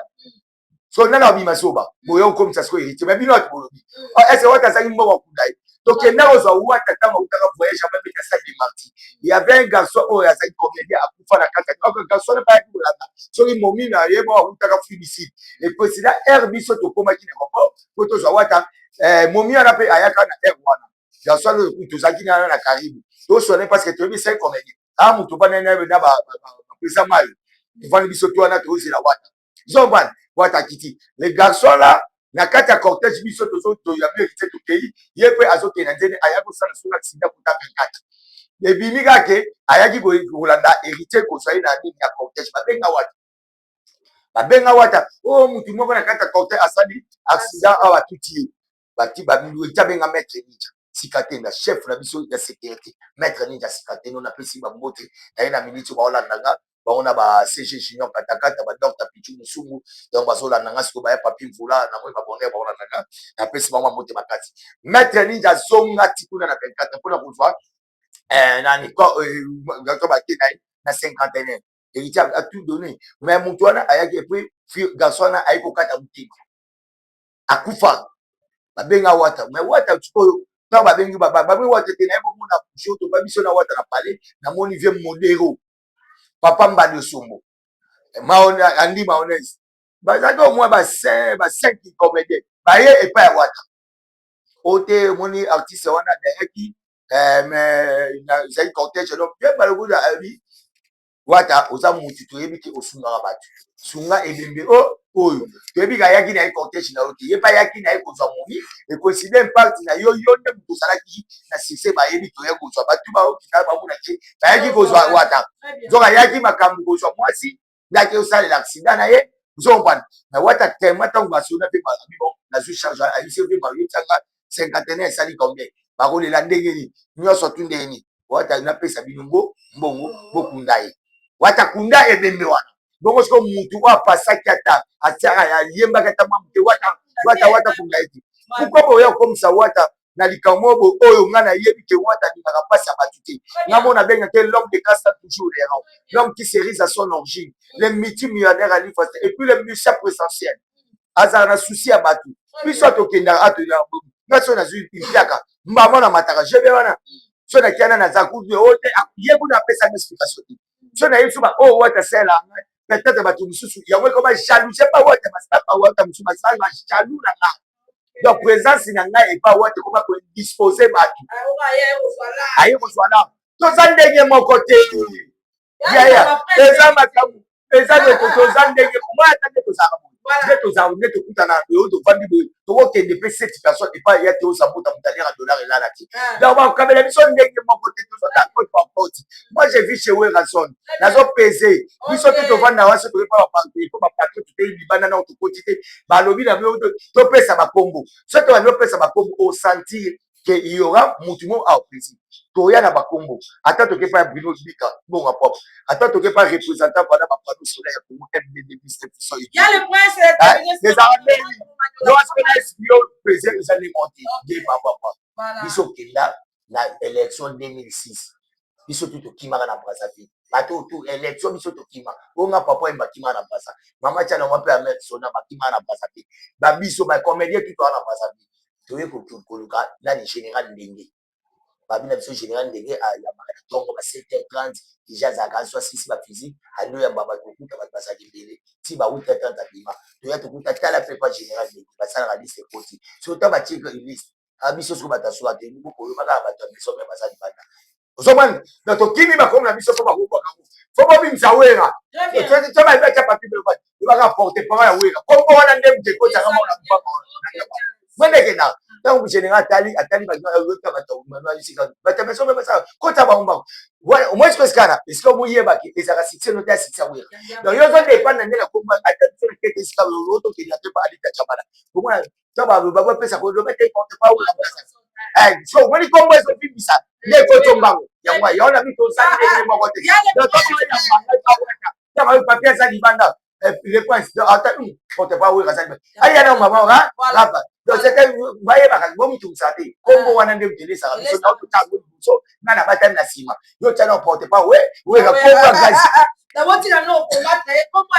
so nana babima zoba boya okomisa siko héritier. Mais bino bato bolobi ese Wata azalaki mbongo akunda ye. Tokenda kozwa Wata ntango autaka voyage, ababeta Stade des Martyrs. Il y avait un garçon oyo azali comédien, akufa na kati. Garçon wana bayaki kolanda soki momi na ye mo autaka Afrique. Et président air biso tokomaki na aéroport po tozwa Wata, momi wana mpe ayaka na air wana. Garçon wana tozalaki na na Karibu, tosone parce que toyebi c'est comédien a moto vana na baprésident mayo. Tovandi biso to wana, tozela Wata zombana. Wata akiti, le garçon là na kati ya cortège. Biso toyambi héritier, tokei, ye mpe azokende na nzene, ayaki kosala soki accident kuta 24. Ebimi kaka ayaki kolanda héritier, kozwa ye na nini ya cortège. Babenga Wata, babenga Wata oyo mutu moko na kati ya cortège asali accident awa, atuti ye. Bati héritier abenga maître Ninja Sikatenda, chef na biso ya sécurité, maître Ninja Sikatenda. Napesi bambote na ye na miniti baolanda nga bango na ba CG Junior Katakata, badocteur Pichu Musungu. Donc bazolanda nga sikoyo, baya Papi Mvula na moi babonner, baolanda nga. Napesi bango bambote makasi. Maître Ninja azonga ti kuna na 24 mpona kozwa nani to bake na ye na cinquantenaire. Héritier a tout donné, mais moto wana ayaki et puis garçon wana ayi kokata motema, akufa. Babenga Wata, mais Wata sikoyo ntango babengi Wata te, naye komona jour toba biso na Wata na palais, namoni vie Modero, papa Mbali Osombo, Andi Mayonnaise, bazalaki au moins ba cinq comédien baye epai ya Wata. O te, omoni artiste wana dayaki, mais ezali cortège. Donc mpe balokola abi Wata oza mutu toyebi te, osungaka bato, sunga ebembe o oyo toyebi ka ayaki na ye cortège na yo te. Ye mpe ayaki na ye kozwa momi ecoïncide impact na yo. Yo nde moto ozalaki na succès, bayebi toye kozwa bato baokita bamona te, bayaki kozwa Wata. Nzoka ayaki makambo kozwa mwasi ndaki osalela accident na ye, ozocomprendre. Mais Wata tellement ntango basona mpe babi bon, nazwi charge, ayebisi mpe bayotianga cinquantenaire esali combien, bakolela ndenge nini, nyonso tu ndenge nini. Wata napesa bino ngo mbongo bokunda ye. Wata kunda ebembe wana bongo. Siko mutu oyo apasaki ata atiaka ayembaki ata mwa moke, Wata, Wata, Wata kunda ye te. Pourquoi boya kokomisa Wata na likambo oyo? Oyo nga nayebi ke Wata alingaka mpasi ya bato te. Nga mo nabengaki l'homme de grâce, toujours errant, l'homme qui se à son origine, le multimillionnaire Ali Faste et puis le musicien présentiel azala na souci ya bato. Biso tokendaka atoya nga so nazwi mpiaka mbama na mataka jebe wana so nakiana naza kutu oyo te. Ye kuna apesanga explication te. So nayebi so oyo Wata asalelanga ngai, peut-être bato mosusu yango ekoma jalousie pa Wata, basala pa Wata mosusu basala bajaloux na nga. Donc présence na ngai epa Wata ekoma kodispose bato aye kozwa na toza ndenge moko te. Yaya, eza makambo eza toza ndenge mwa ata nde tozalaka boye, nde tozalaka nde tokutana oyo tovandi boye, tokokende mpe sept personnes epai ya te ozambota moto aliaka dollar elala te. Donc bakabela biso ndenge moko te, tozota côte par côte. Moi j'ai vu chez Werrason, nazopese biso te, tovanda wa so toyepa po bapatron totei libanda nao tokoti te. Balobi na biso topesa bakombo, soki tobandi opesa bakombo, osentir ke il y aura mutu moko aopesi toya na bakombo. Ata toke pa ya Bruno Bika bonga propre, ata toke pa représentant wana bapanneau solaire ya Congo MDD. Ezala ndeni yo président eza ndenge te nde papa biso okenda na élection 2006, biso tu tokimaka na Brazzaville. Bato tu élection biso tokima bonga papa oyo bakimaka na Brazza, mama Tiana mwa mpe Ahmed Sona bakimaka na Brazzaville, babiso bacomédien tu toa na Brazzaville. Toye koluka nani, général Ndenge. Babi na biso général ndenge ayambaka na ntongo ba 7h30 déjà, azalaka so asisi baphysique, ando oyamba bato, okuta bato bazalaki ebele ti ba 8h30. Abima, toya tokuta, tala mpe pa général ndenge basalaka liste, ekoti soki ta batie liste biso soki bato asuka te, koyoba kaka bato ya maison mpe baza libanda. Ozomani, donc tokimi bakomi na biso mpo bakobwaka ngo, fo bobimisa Wera to batia papi, ebaka porte parole ya Wera. Kombo wana nde moto ekotaka mona mwendekenda. Ntango général atali, atali bato, bato ya maison mpe basala kota bango bango omoi. Siko esika na esika omoyebaki ezalaka succès no te ya succès ya Wera. Donc yo ozodépendre nde na kombo, ata biso na kete esika otokende te, alita cabala omona to bapesa koloba te porte parole. So omoni kombo ezovimbisa nde ekoto mbango yango yango na biso tosali ndenge moko te. Donc papier aza libanda, le prince ata porte parole Wera aza libanda, aya na mama rapa. Donc c'était bayebaka bomitungisa te, kombo wana nde motelesaka biso na ototango liboso. Nga na batami na nsima, yo tia na porte parole Wera, kombo ya gasi. Nabotika no combattre ye, kombo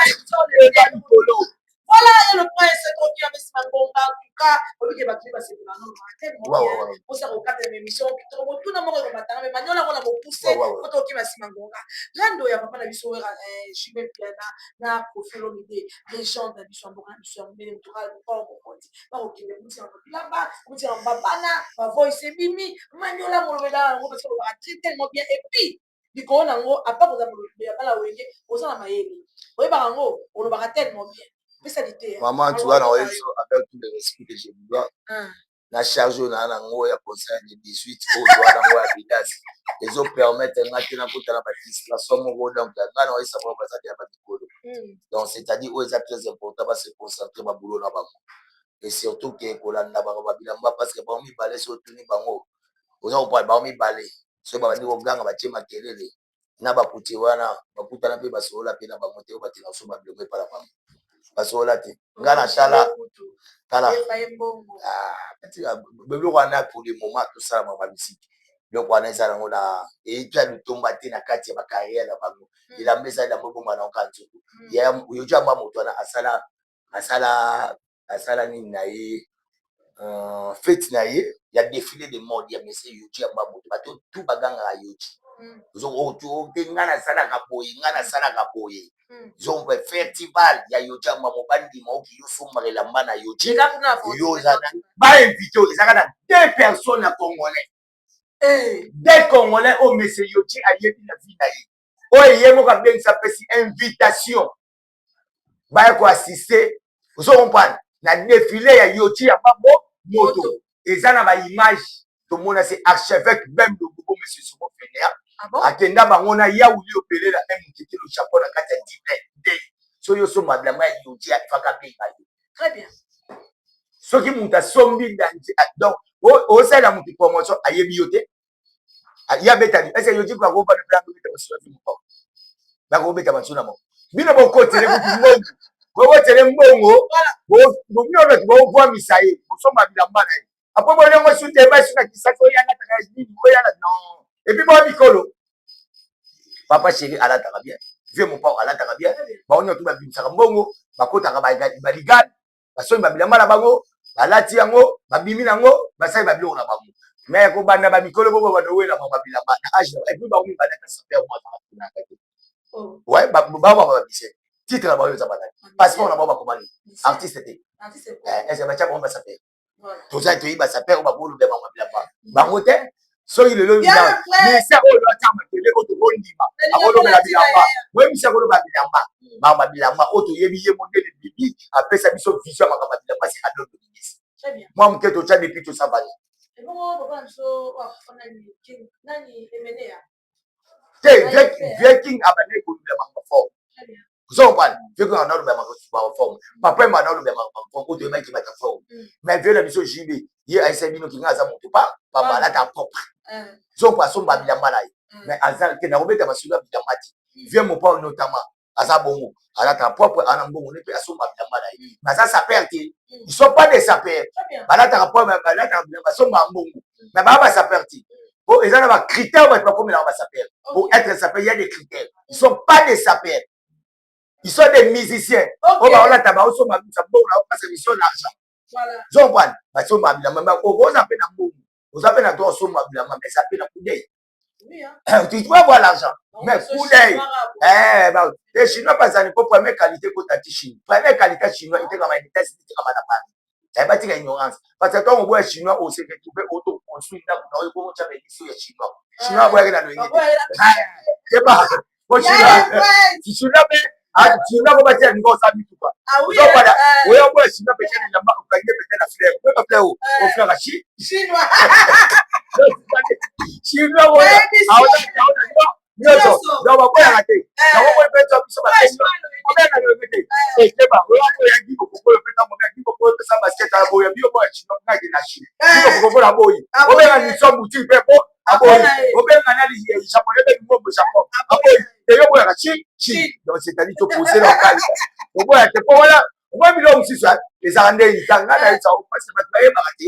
ya likolo. Voilà, et le prince toki amesi bangonga. En tout cas, obike bato basepela no tellement bien osa kokata émission kitoko. Motuna moko ekomatanga me maniola yango na mokuse po tokima nsima ngonga. Rando ya papa na biso Wera, JB Mpiana na Koffi Olomide, légende na biso ya mboka na biso ya monene, motuka mokolo mokonzi, bakokende kotiaka bilamba, kotiaka babana bavoice ebimi. Maniola molobela yango parce que olobaka très tellement bien. Et puis likolo nango, apa koza ya bana Wenge, oza na mayele, oyebaka yango, olobaka tellement bien. Pesa liteya. Maman, tu vois, na oyeso, avec tout le respect que je vous dois, na charge oyo naa nango ya concert de 18 oyo toa nango ya Bidas, ezopermettre nga te nakota na badistraction moko. Donc nga na oyesa bango bazali ya bamikolo, donc c'est-à-dire oyo eza très important, base concentrer baboulot na bango et surtout ke kolanda bango babilamba, parce que bango mibale so otuni bango, oza kopala bango mibale soki babandi koganga, batie makelele na bakuti wana, bakutana mpe basolola mpe na bango te. Oyo batela so babiloko epala bango, basolola te. Nga na tala tala biloko wana, pour le moment tosalama bamisiki. Biloko wana eza nango na etya litomba te na kati ya bacarrière na bango. Elamba eza elamba, ebomba nango kaka nzoto. Yoki amba moto wana asala asala asala nini na ye, fête na ye ya défilé de mode ya monsieur Yohji Yamba, moto bato tu bagangaka Yohji te. Nga nasalaka boye, nga nasalaka boye, zombe festival ya Yohji Yamba, mobandima oki yo sombaka elamba na Yohji, yo oza bainvité oyo ezalaka na deux personnes ya congolais, deux congolais oyo monsieur Yohji ayebi na vie na ye, oyo ye moko abengisa, apesi invitation, baya koassister, ozo comprendre, na défilé ya Yohji ya babo moto. Eza na baimage tomona, se archevêque Bem Lobobo, monsieur Soko Fener akenda bango na Yauli opelela mokete le Japon na kati ya Dublin te. Soki osomba bilamba ya Yohji, afaka benga yo. Très bien. Soki moto asombi, donc osalela moto promotion, ayebi yo te, ye abetali ese Yohji bakobana mpe abeta basolo moko, bakobeta baso na bango. Bino bokotele kutu mbongo, bokotele mbongo bino bato bovwamisa ye, bosomba bilamba na ye, apo bolongo su te, basi na kisasi oyo alataka nini oyo ala non. Et puis boya mikolo, papa chéri alataka bien, vieux Mopao alataka bien, bango nyonso babimisaka mbongo, bakotaka baligane, basombi babilamba na bango, balati yango, babimi nango, basali babiloko na bango. Mais kobanda bamikolo bongo bandowelama babilamba na âge. Et puis bango mibale, ata sapeur moko azalaka te. Ouais, bango babise titre na bango eza banani, passeport na bango bakomani artiste te. Est-ce batia bango basapeur? Toza toyebi basapeur oyo bakolobela bango bilamba bango te. Soki lelo ministère oyo atia makele oyo tokondima, akolobela bilamba, boyebisi akoloba bilamba, makambo ya bilamba oyo toyebi ye mondele bibi apesa biso vision ya makambo ya bilamba, si Adolphe Dominguez mwa moke totya depuis tosavani. Ebongo papa na biso nani, Emenea? Te, vieux King abandaki kolobela makambo forme, ozo comprendre, vieux King abanda kolobela makambo forme, papa Emba abanda kolobela makambo forme oyo toyebaki bata forme. Mais vieux na biso JB, ye ayesaki bino kinga aza moto pa pamba, alata propre, zompo asomba bilamba na ye, mais aza te na kobeta masolo ya bilamba te. Vieux Mopao notamment aza bongo, alataka propre, aza na mbongo ne mpe asomba bilamba na ye, mais aza sapeur te. Ils sont pas des sapeurs. Balataka propre, balataka bilamba, basomba mbongo, mais baa basapeur te. Po eza na bacritère bato bakomelaka basapeur. Pour être sapeur, il y a des critères. Ils sont pas des sapeurs, ils sont des musiciens oyo baolata, baosomba mbongo na opasa mission l'argent. Zo comprendre, basomba bilamba, okoza mpe na mbongo. Oza mpe na droit osomba bilamba, mais eza mpe na coup d'œil. Tu dois avoir l'argent, mais coup d'œil. Les Chinois bazali po première qualité kota ti Chine, première qualité chinois etekama na États-Unis, etekama na Paris. Batika ignorance, parce que ntango oboya chinois, ose retrouve auto construire ndako na oyo bongo, tia baédition ya chinois. Chinois aboyaki na loyenge te, keba po chinois, chinois mpe chinois ko batia ningo osala mituka. Ozopala oyo oboya chinois mpe tia elamba, okangi pete na fleur, oyeba fleur o fleur ya chinois. Chinois oyo nyonso, donc baboyaka te yango moi mpe biso babenga loyenge te. Ekeba oyo aboyaki bokokolo mpe ntango obengaki bokokolo pesa basket ya boya bio boya chinois ngaki na Chine, bino bokokolo aboyi, obenga Nissan boutique mpe po aboyi, obenga nani japonais mpe mbongo Japon aboyi, eyo boyaka Chine, Chine. Donc c'est-à-dire topose na okali oboya te, po wana omoi biloko mosusu ezalaka nde nga nayebisa, parce que bato bayebaka te,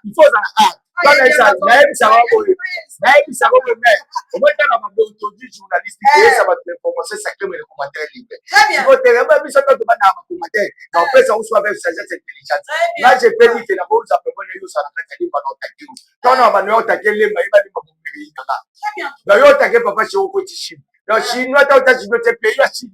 il faut ozala art. Nayebisaka boye, nayebisaka boye, mais omoi tala badéontologie journalistique eyesa bato information sacré, mais le commentaire libre sikotelema biso to tobandaka bacommentaire na opesa usu avec sagesse intelligente. Nga je peux dire que nakoza pembo na yo osala kati ya limba na otake yo ntango na bando yo otake lemba, yeba limba bomeri nanga na yo otake papa chez okoti Chine. Donc chinois ta ota chinois te, pays ya Chine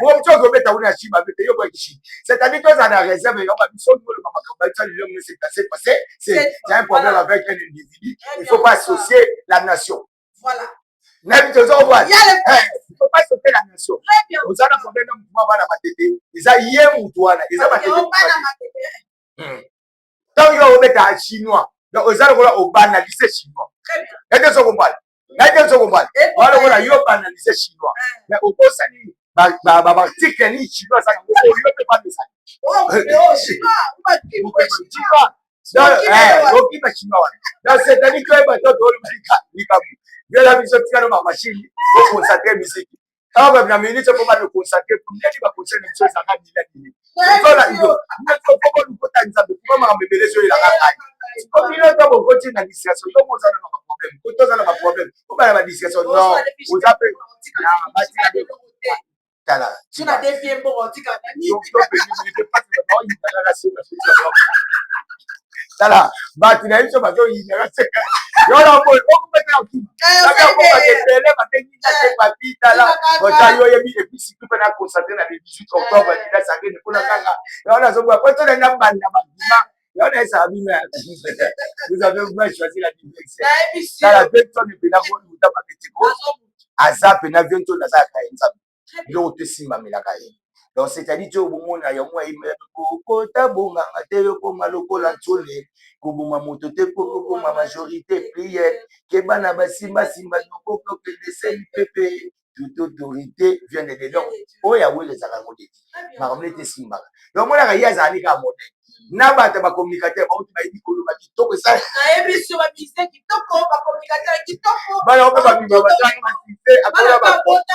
moto ozobeta kuna ya Chine babe te, yo boyaki Chine. C'est-à-dire tozala na réserve yango biso oloba makambo ya lelo, c'est passé passé, c'est un problème avec un individu, il faut pas associer la nation. Voilà. Nayebi toza kobwana, il faut pas associer la nation. Oza na problème na motu bana Matete, eza ye mutu wana, eza Matete. Ntango yo obeta chinois, donc oza lokola obanalise chinois ete sokombala nayebi sokombala wana lokola yo banalise chinois, mais obosani baarticle nini chinois aza nango oyo mpe bamesani okima chinois wana. Donc c'est-à-dire toyeba to tooloba likambo biela biso, tikana bamachine oconcentre musique awa na minute po bano concentre ndeni baconseil na biso ezalaka nini nini fo bolukota Nzambe po makambo ebele ezoyelaka ngai. Bino to bokoti na distraction, yo moza na baproblème, toza na baproblème, obala badistraction, non, oza mpe batika. Tala, tala, bato na biso bazoyinaka yo na boye okobetela okima ebele babenginga te papi. Tala, oza yo oyebi, et puis surtout mpe na concentré na le 18 octobre dila sangene kuna kaka yo nazoboya po tolenda banda babima yo nayesaka bino, vous avez vraiment choisi la direction. Tala, vientone mpena koluta babeteko aza mpena vientone, aza yaka ye Nzambe, biloko to esimbamelaka ye. Donc c'est-à-dire ti obomona yango kokota bonganga te, yokoma lokola nsole, koboma moto te po kokoma majorité prière ke bana basimbasimba nokokokende CNPP, toute autorité vient de Dieu. Donc oyo awele ezalaka yango te, makambo neti esimbaka. Donc omonaka ye azali kaka modèle na bato ya bacommunicateur bauti bayebi koloba kitoko. Nayebi so bamusicien kitoko, bacommunicateur kitoko. Bana mpe babima batanga basise. Akola bakobala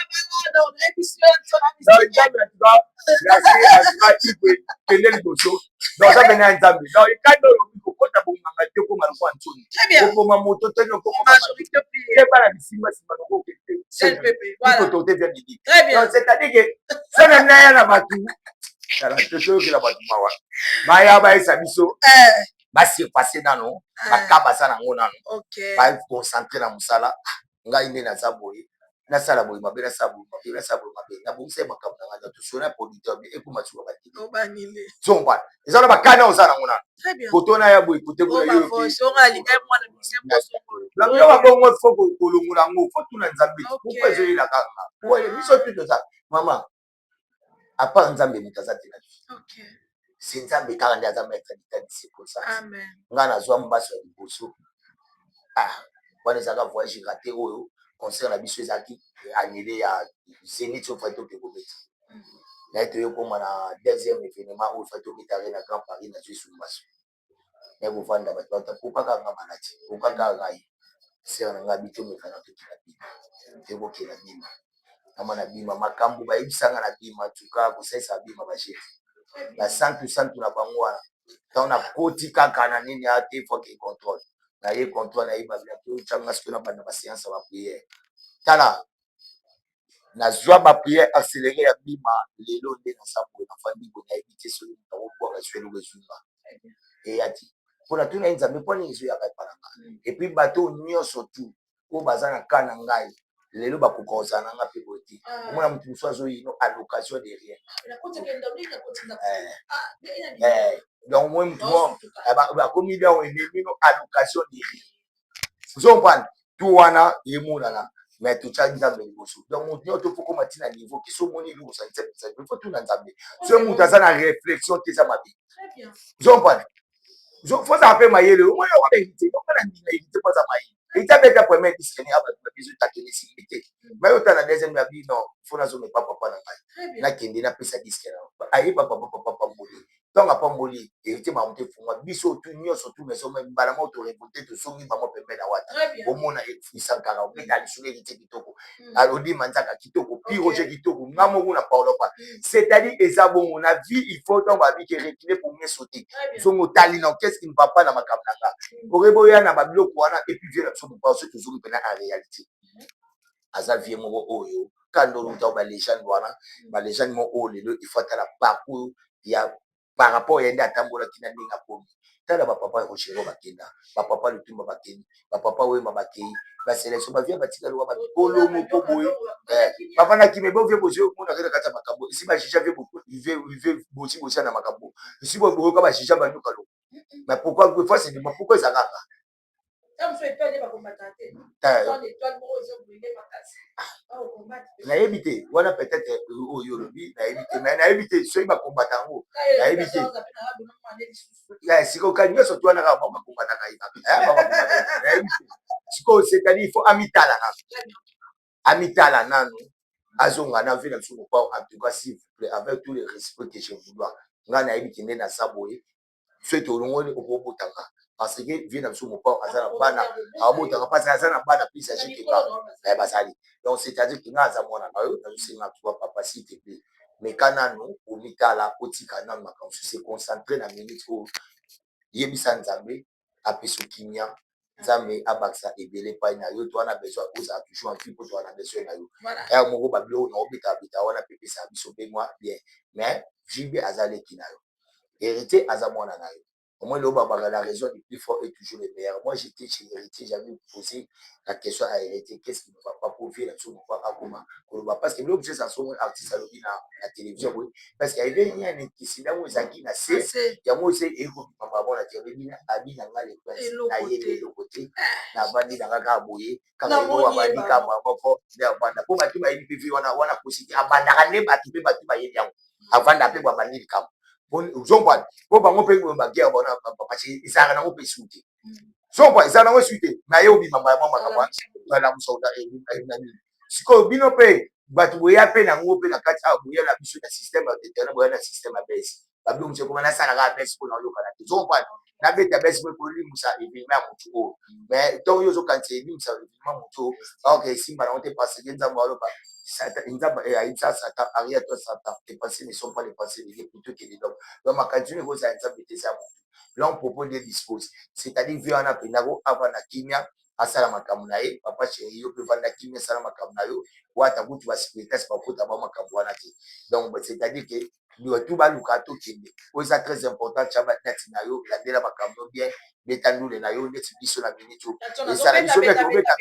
bana, nayebi so. Nzambe atuka merci, atuka Igwe kende liboso. Donc aza pene ya Nzambe. Donc ekandi oyo kokota bonganga te, okoma lokwa ntoni, okoma moto te, okoma bana bisimba nsima lokokende, autorité vient de Dieu. Donc c'est-à-dire que sona naya na bato, tala, tozoyokela bato mawa, baya bayesa biso basurpasse nano baka baza nango nano, baconcentre na mosala. Ngai nde naza boye, nasala boye mabe, nasala boye mabe, nasala boye mabe, nabongisa ye makambo na ngai, tosona producteur ekoma suka batele. Zomba eza na bakana oza nango nano koto na ya boye kote kuna yo babongo, faut kolongola yango, faut tuna Nzambe pourquoi ezoyela kaka biso tu toza mama. À part Nzambe, moto aza te na vie, c'est Nzambe kaka nde aza maître d'état de circonstance. Ngai nazwa mbaso ya liboso wana, ezalaka voyage raté oyo concert na biso ezalaki annulé ya Zénith oyo fai toke kobeta. Naye toye koma na deuxième événement oyo fai tobeta na Grand Paris, nazwi sumbaso, naye kovanda, bato bata kokaka nga maladi, kokaka ngai sere na ngai bitomekana tokela bima, toyekokela bima kama na bima makambo bayebisanga na bima tuka kosalisa bima bajete basantu santu na bango wana. Ntango nakoti kaka na nini ya te, faut que contrôle naye, contrôle nayeba totyanga sikoyo na banda baséance ya baprière. Tala, nazwa baprière accéléré ya bima. Lelo nde naza boye, nafandi boye, nayebi te soki moto akobwaka so eloko ezwinga eya te. Mpo natuna ye Nzambe mpo nini ezoyaka epa na nga. Et puis bato nyonso tu oyo baza na ka na ngai lelo bakoka kozala na nga mpe boye te. Omona moto mosusu azoyino à l'occasion de rien. Donc moi motu moko bakomi, donc ememino à l'occasion de rien, ozocomprendre tout wana emonana. Mais totya Nzambe liboso. Donc motu nyonso to faut koma ntina niveau ke so omoni eloko osangisa, il faut tuna Nzambe. Soki moto aza na réflexion te, eza mabe, ozocomprendre. Faut ozala mpe mayele. Omoni wana Héritier, omona ndinga Héritier mpo aza mayele. Héritier abeta premier disque ni abato na biso takende esimbi te. Mai otala deuxième ya bino, faut nazonga epa papa na ngai, nakende napesa disque na ayeba papa. Papa pamboli, ntango apamboli Héritier, makambo te efungwa. Biso tu nyonso tu maison, mbala moko torévolter, tozongi bango pembeni na wata. Omona Isankara obeta lisolo, Héritier kitoko, Odima Nzaka kitoko, Piroge kitoko, nga moko na Paulo pa. C'est-à-dire eza bongo na vie, il faut ntango babiki reculer pour mieux sauter. Zongo otali non, qu'est-ce qui ne va pas na makambo na nga? Okoyeba oya na babiloko wana. Et puis vieux na biso mopao, soki tozongi mpena en réalité, aza vieux moko oyo kandolo ntango balégende wana, balégende moko oyo lelo il faut atala parcours ya par rapport ya nde atambolaki na ndenge akomi. Tala bapapa Rochero bakenda, bapapa Lutumba bakende, bapapa Wemba bakei, basélection bavieux batikali wa bamikolo moko boye bavandaki. Me bovieux bozwi omonaka na kati ya makambo esi bajuger vieux bosi bosia na makambo esi boyoka bajuger banyoka lo. Mais pourquoi fois c'est pourquoi ezalaka? Te. Nayebi te wana, peut-être oyo olobi nayebi te, mais nayebi te soki bakombata yango, nayebi te. Sikoyo nyonso to wana kaka bakombataka, nayebi te. Sikoyo c'est-à-dire il faut amitala nanu, amitala nanu, azonga na vieux na biso mopao. En tout cas, s'il vous plaît, avec tout le respect que je vous dois, ngai nayebi kende naza boye. Soki tolongoli, okobotanga parce que vieux na biso mopao aza na bana, abotanga parce que aza na bana plus âgé que nga bazali. Donc c'est-à-dire que nga aza mwana na yo, nazosenga toi papa, s'il te plaît, meka nanu omitala, otika nanu makambo mosusu, se concentre na minute oyo. Yebisa Nzambe apesa kimia, Nzambe abakisa ebele epai na yo. To wana besoin ozala toujours en vie mpo toza na besoin na yo. Ya moko babiloko na obeta beta wana mpe epesaka biso mpe mwa bien. Mais JB aza leki na yo, Héritier aza mwana na yo. Au moins, le la raison du plus fort est toujours le meilleur. Moi, j'étais chez Héritier, j'avais posé la question à Héritier, qu'est-ce qui ne va pas pour vieux là-dessus, pourquoi akoma parce que l'objet, ça sont artiste à na télévision, oui. Parce qu'il y avait rien qui s'est là où ezalaki na se, yango se ekobima bona te. Abi na nga le prince, nayebi eloko te, navandi na nga kaka boye, kaka yango abandi kaka moko nde avanda mpo bato bayebi mpe vieux wana wana kosi te. Abandaka nde bato mpe bato bayebi yango, avanda mpe babandi likambo, ozomprendre, mpo bango mpe baguerre bona parce ezalaka nango mpe su te, zompa ezalaka nango su te. Na ye obima mbala mwa makambo alamusa na nini. Sikoyo bino mpe bato boya mpe nango mpe na kati awa, boya na biso na système ya internet, boya na système ya bese babilo mosu ekoma nasalaka bese mpona oyokana te, ozocomprendre. Nabeta bese mpo ekolimwisa événement ya motu oyo, mais ntongo yo ozokanisa elimwisa événement motu oyo, aoke esimba nango te, parce que Nzambe aloba, Nzambe ayebisa Satan: "Arrière toi Satan, tes pensées ne sont pas les pensées de Dieu, plutôt que de l'homme." Donc makanisi oyo ekozala Nzambe te, eza motu. L'homme propos Dieu dispose, c'est-à-dire vieux wana mpenza ko avanda kimia, asala makambo na ye. Papa chéri, yo mpe vanda kimia, asala makambo na yo. Wata kutu baspiritas bakota ba makambo wana te. Donc c'est-à-dire que tu baluka tokende oyo eza très important. Tia neti na yo, landela makambo bien, beta ndule na yo neti biso na minute oyo esala biso mpe tobeta.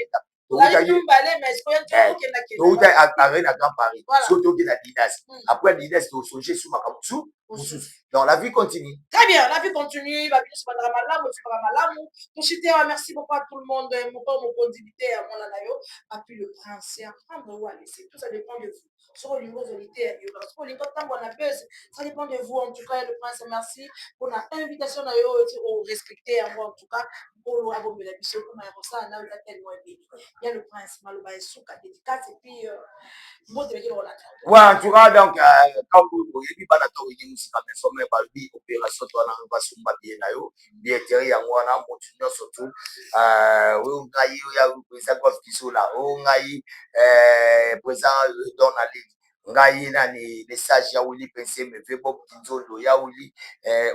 Touta arena Grand Paris, so toke na Didas, après Didas tosonge su makambo mosusu mosusu. Donc la vie continue. Très bien, la vie continue. Babino sobandaka malamu, esukaka malamu. Toshite, merci beaucoup à tout le monde. Moko mokonzi bite ya mwana na yo Papi le Prince, c'est à prendre ou à laisser, tout ça dépend de vous. Soki olingi ozoli te, yoka. Soki olingi otangwa na buzz, ça dépend de vous. En tout cas, le Prince, merci mpona invitation na yo oti orespecte yango. En tout cas, Nkolo abombela biso mpona ya kosala na yo eza tellement ebele. Ya le Prince, maloba esuka, dédicace, et puis mbote beki kolanda. Ouais, en tout cas, donc ntango oyebi bana to oyebi mosika maison mère, balobi opération to wana basomba billet na yo, billetterie yango wana. Motu nyonso tu oyo ngai oyo président Golf Kisola, oyo ngai président Don na ligue, ngai nani le sage ya Wili Penseme, ve Bob Kinzondo ya Wili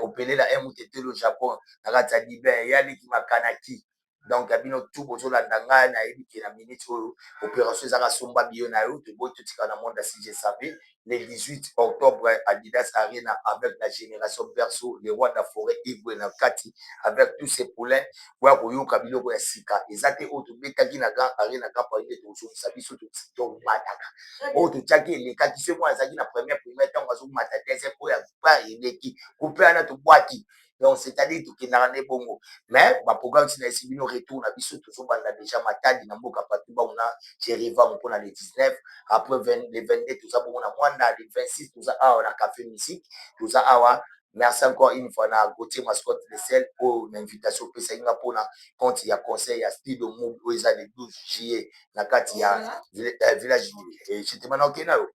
opelela emutetelo Japon na kati ya Libin ya liki makanaki. Donc ya bino tout bozolanda ngai, nayebi ke na minute oyo opération ezaka somba biyo na yo. Toboyi totika na monde ya CG Sape le 18 octobre, Adidas Arena, avec la génération Berceau, le roi de la forêt Igwe na kati avec tous ses poulains. Boya koyoka biloko ya sika, eza te oyo tobetaki na Grand Arena, Grand Paris nde tozongisa. Biso tomataka oyo totiaki, elekaki. Soki mwana azalaki na première primaire, ntango azomata deuxième, oyo ya eleki coupe wana tobwaki. Donc c'est-à-dire tokendaka nde bongo, mais baprogramme ntina esi bino. Retour na biso, tozobanda déjà Matadi na mboka Patu Bango na Jerivango mpona le 19. Après le 22 toza bongo na Mwanda, le 26 toza awa na Café Musique, toza awa. Merci encore une fois na Gautier Mascotte de Sel oyo na invitation opesaki nga mpona compte ya conseil ya Speed Move oyo eza le 12 juillet na kati ya village justement. Na okende na yo,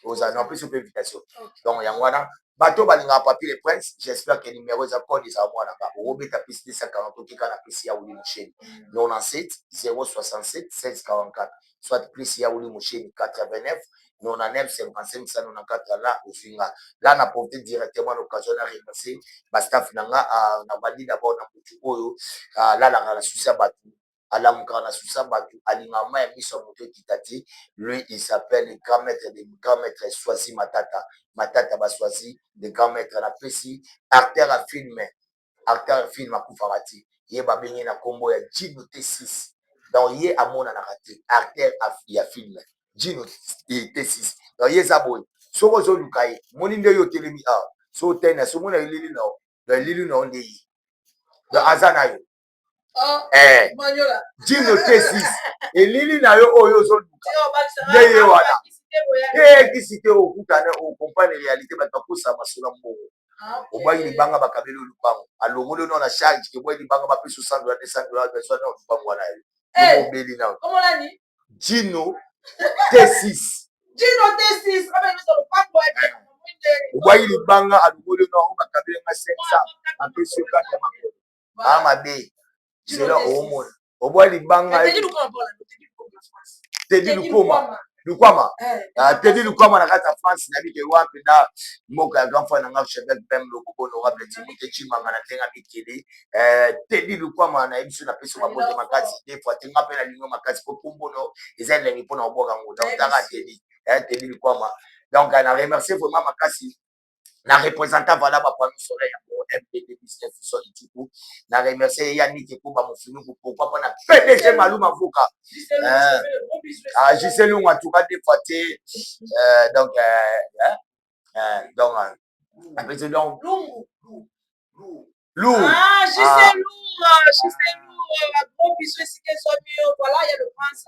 ozala na opesi mpe invitation. Donc yango wana, bato balingaka Papi le Prince, j'espère que numéro eza code ezala mwana nga okobeta plus 240, okeka na plus ya Wuli Musheni 97 067 16 44, soit plus ya Wuli Musheni 89 99 55 194. La ozwi nga la na profite directement l'occasion na remercier bastaff na nga. Na bandi d'abord na motu oyo alalaka na susi ya bato, alamukaka na susi ya bato, alingaka mai ya miso ya moto ekita te. Lui, il s'appelle le grand maître de grand maître, Swasi Matata, Matata Baswasi, le grand maître. Napesi acteur ya film, acteur ya film akufaka te, ye babengi na nkombo ya Jino T6. Donc ye amonanaka te, acteur ya film Jino T6. Donc ye eza boye, soki ozoluka ye, moni nde yo otelemi awa, so otali na so omona elili na yo, donc elili na yo nde ye. Donc aza na yo. Oh, Jino T6, elili na yo oyo ozoluka nde ye wana. Te, kisi te, okutana okomprendre réalité. Bato bakosa masolo ya mbongo. Obwaki libanga, bakabeli oyo lupango, alongoli ono na charge. Ebwaki libanga, bapesi 100 dollar, 200 dollar, besoin na lupango wana yo obeli na Jino T6. Jino T6. Obwaki libanga, alongoli ono yango, bakabeli nga 500, apesi yo kati ya makolo aa mabe. Zela, omona obwaki libanga. Tedi Lukoma, Lukwama, Tedi Lukwama na kati ya France. Nayebi ke wa mpenza mboka ya grand frère na nga Chebek Pem Lokoko, honorable Timote Chimanga na ndenge mikili. Tedi Lukwama, nayebi so napesi babote makasi des fois te. Nga mpe nalingi makasi po kombono eza elengi mpona kobwaka yango. Donc taka Tedi, Tedi Lukwama. Donc na remercier vraiment makasi na représentant vala bapanneau solaire yango MPD Business so Ituku. Na remercier Yannick Ekuba Mofinuku, pourquoi pas na PDG Maluma Mvuka, ah, JC Lungu. En tout cas des fois te, donc donc apesi donc Lungu. Lourd. Ah, JC Lourd, JC Lourd, gros bisous esika ezwami yo. Voilà, il y a le prince.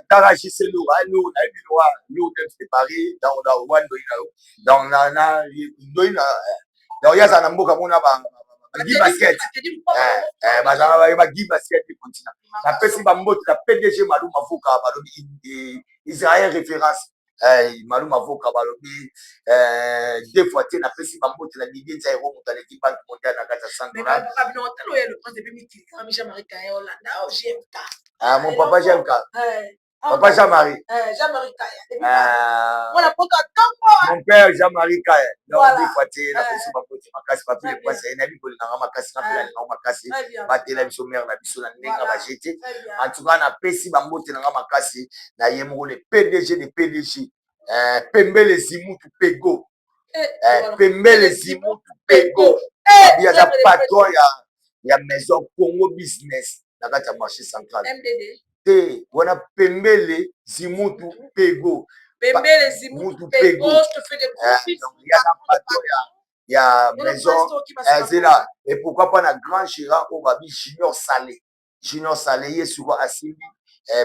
Tara JC Lourd, ah Lourd, nayebi loa Lourd de Paris, donc na wana ndoyi na yo, donc na ndoyi na, donc ye azala na mboka mona bagi basket, bazala bagi basket continent. Napesi bambote na PDG Maluma Vuka, balobi Israël référence Maluma Voka, balobi deux fois te. Napesi bambote na Didie Nzairo, moto aleki Banque mondiale na kati ya 100 dollar. Ah, mon papa GMK, papa Jean-Marie. Jean-Marie Kaya. Mon père Jean-Marie Kaya. Donc deux fois te, napesi bambote makasi. Papi le Prince nayebi kolinganga makasi, nga mpe nalinganga makasi. Batela biso mare na biso na ndenge baje te. En tout cas napesi bambote na nga makasi na ye moko le PDG de PDG, Pembele Zimutu Pego, Pembele Zimutu Pego. Abi aza patron ya maison Congo Business na kati ya marché central. MDD. Te, wana Pembele Zimutu Pego. Pembele Zimutu Pego, je te fais des gros bisous. Yaza patron ya maison zela. Et pourquoi pas na grand gérant oyo babi Junior Salé, Junior Salé, ye sikoyo asimbi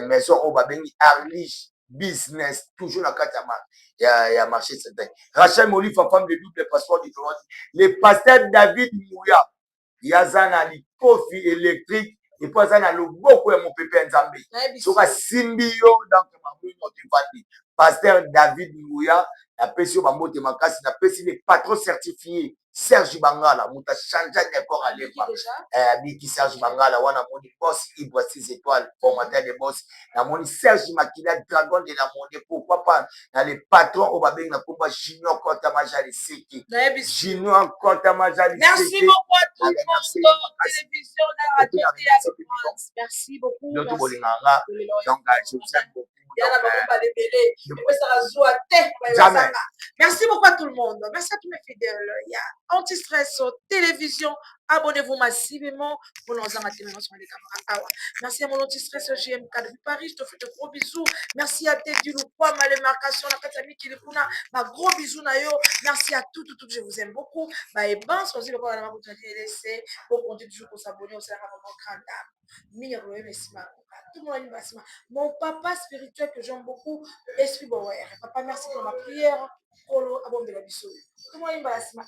maison oyo babengi Arlige Business, toujours na kati ya marché certain. Rachel Molifa, femme de double passeport diplomatique, le pasteur David Mouya, ye aza na likofi électrique et puis aza na loboko ya mopepe ya Nzambe. Soki asimbi yo, donc mabuno evandi. Pasteur David Nguya, napesi yo bambote makasi. Napesi le patron certifié Serge Bangala, moto achange décor alepa abiki. Serge Bangala wana, namoni boss Ibra 6 étoiles, formateur de boss. Namoni Serge Makila, dragon de la monnaie. Pourquoi pas na le patron oyo babengi na komba Junior Kota Majali Seki, Junior Kota Majali. Merci beaucoup à tout le monde, télévision na radio. Merci beaucoup. Ndoto bolinganga, donc je vous aime beaucoup. Yana bango balebele epesaka zuwa te. Merci beaucoup à tout le monde, merci à tous mes fidèles ya Anti-Stress Télévision. Abonnez-vous massivement pour nous en awa. Merci à mon Anti-Stress GMK depuis Paris, je te fais de gros bisous. Merci à Teddy Lukwama, les marcations na kati ya mikili kuna, ba gros bisous na yo. Merci à tout tout tout, je vous aime beaucoup. Ba eban sozi lokola na mabuta laissez pour compter toujours pour s'abonner au salaka, vraiment grande dame mingi akoloyeba esima tout le monde basima. Mon papa spirituel que j'aime beaucoup, Esprit Bower, papa, merci pour ma prière. Kolo abombela biso. Tout le monde basima.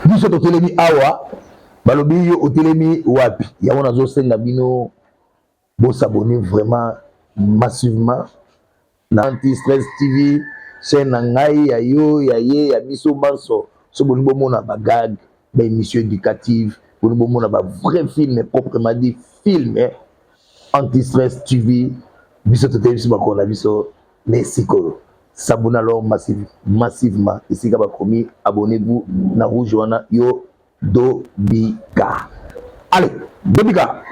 Biso totelemi awa, balobi yo otelemi wapi? Yango nazosenga bino bos'abonner vraiment massivement na Anti Stress TV, chaîne na ngai, ya yo, ya ye, ya biso banso. So bolingi bomona bagag, baémission éducative, bolingi bomona bavrai film, proprement dit film, Anti Stress TV. Biso toteyi biso bakolo na biso na esika oyo. S'abonner alors massivement esika bakomi abonnez-vous na rouge wana. Yo dobika, allez, dobika.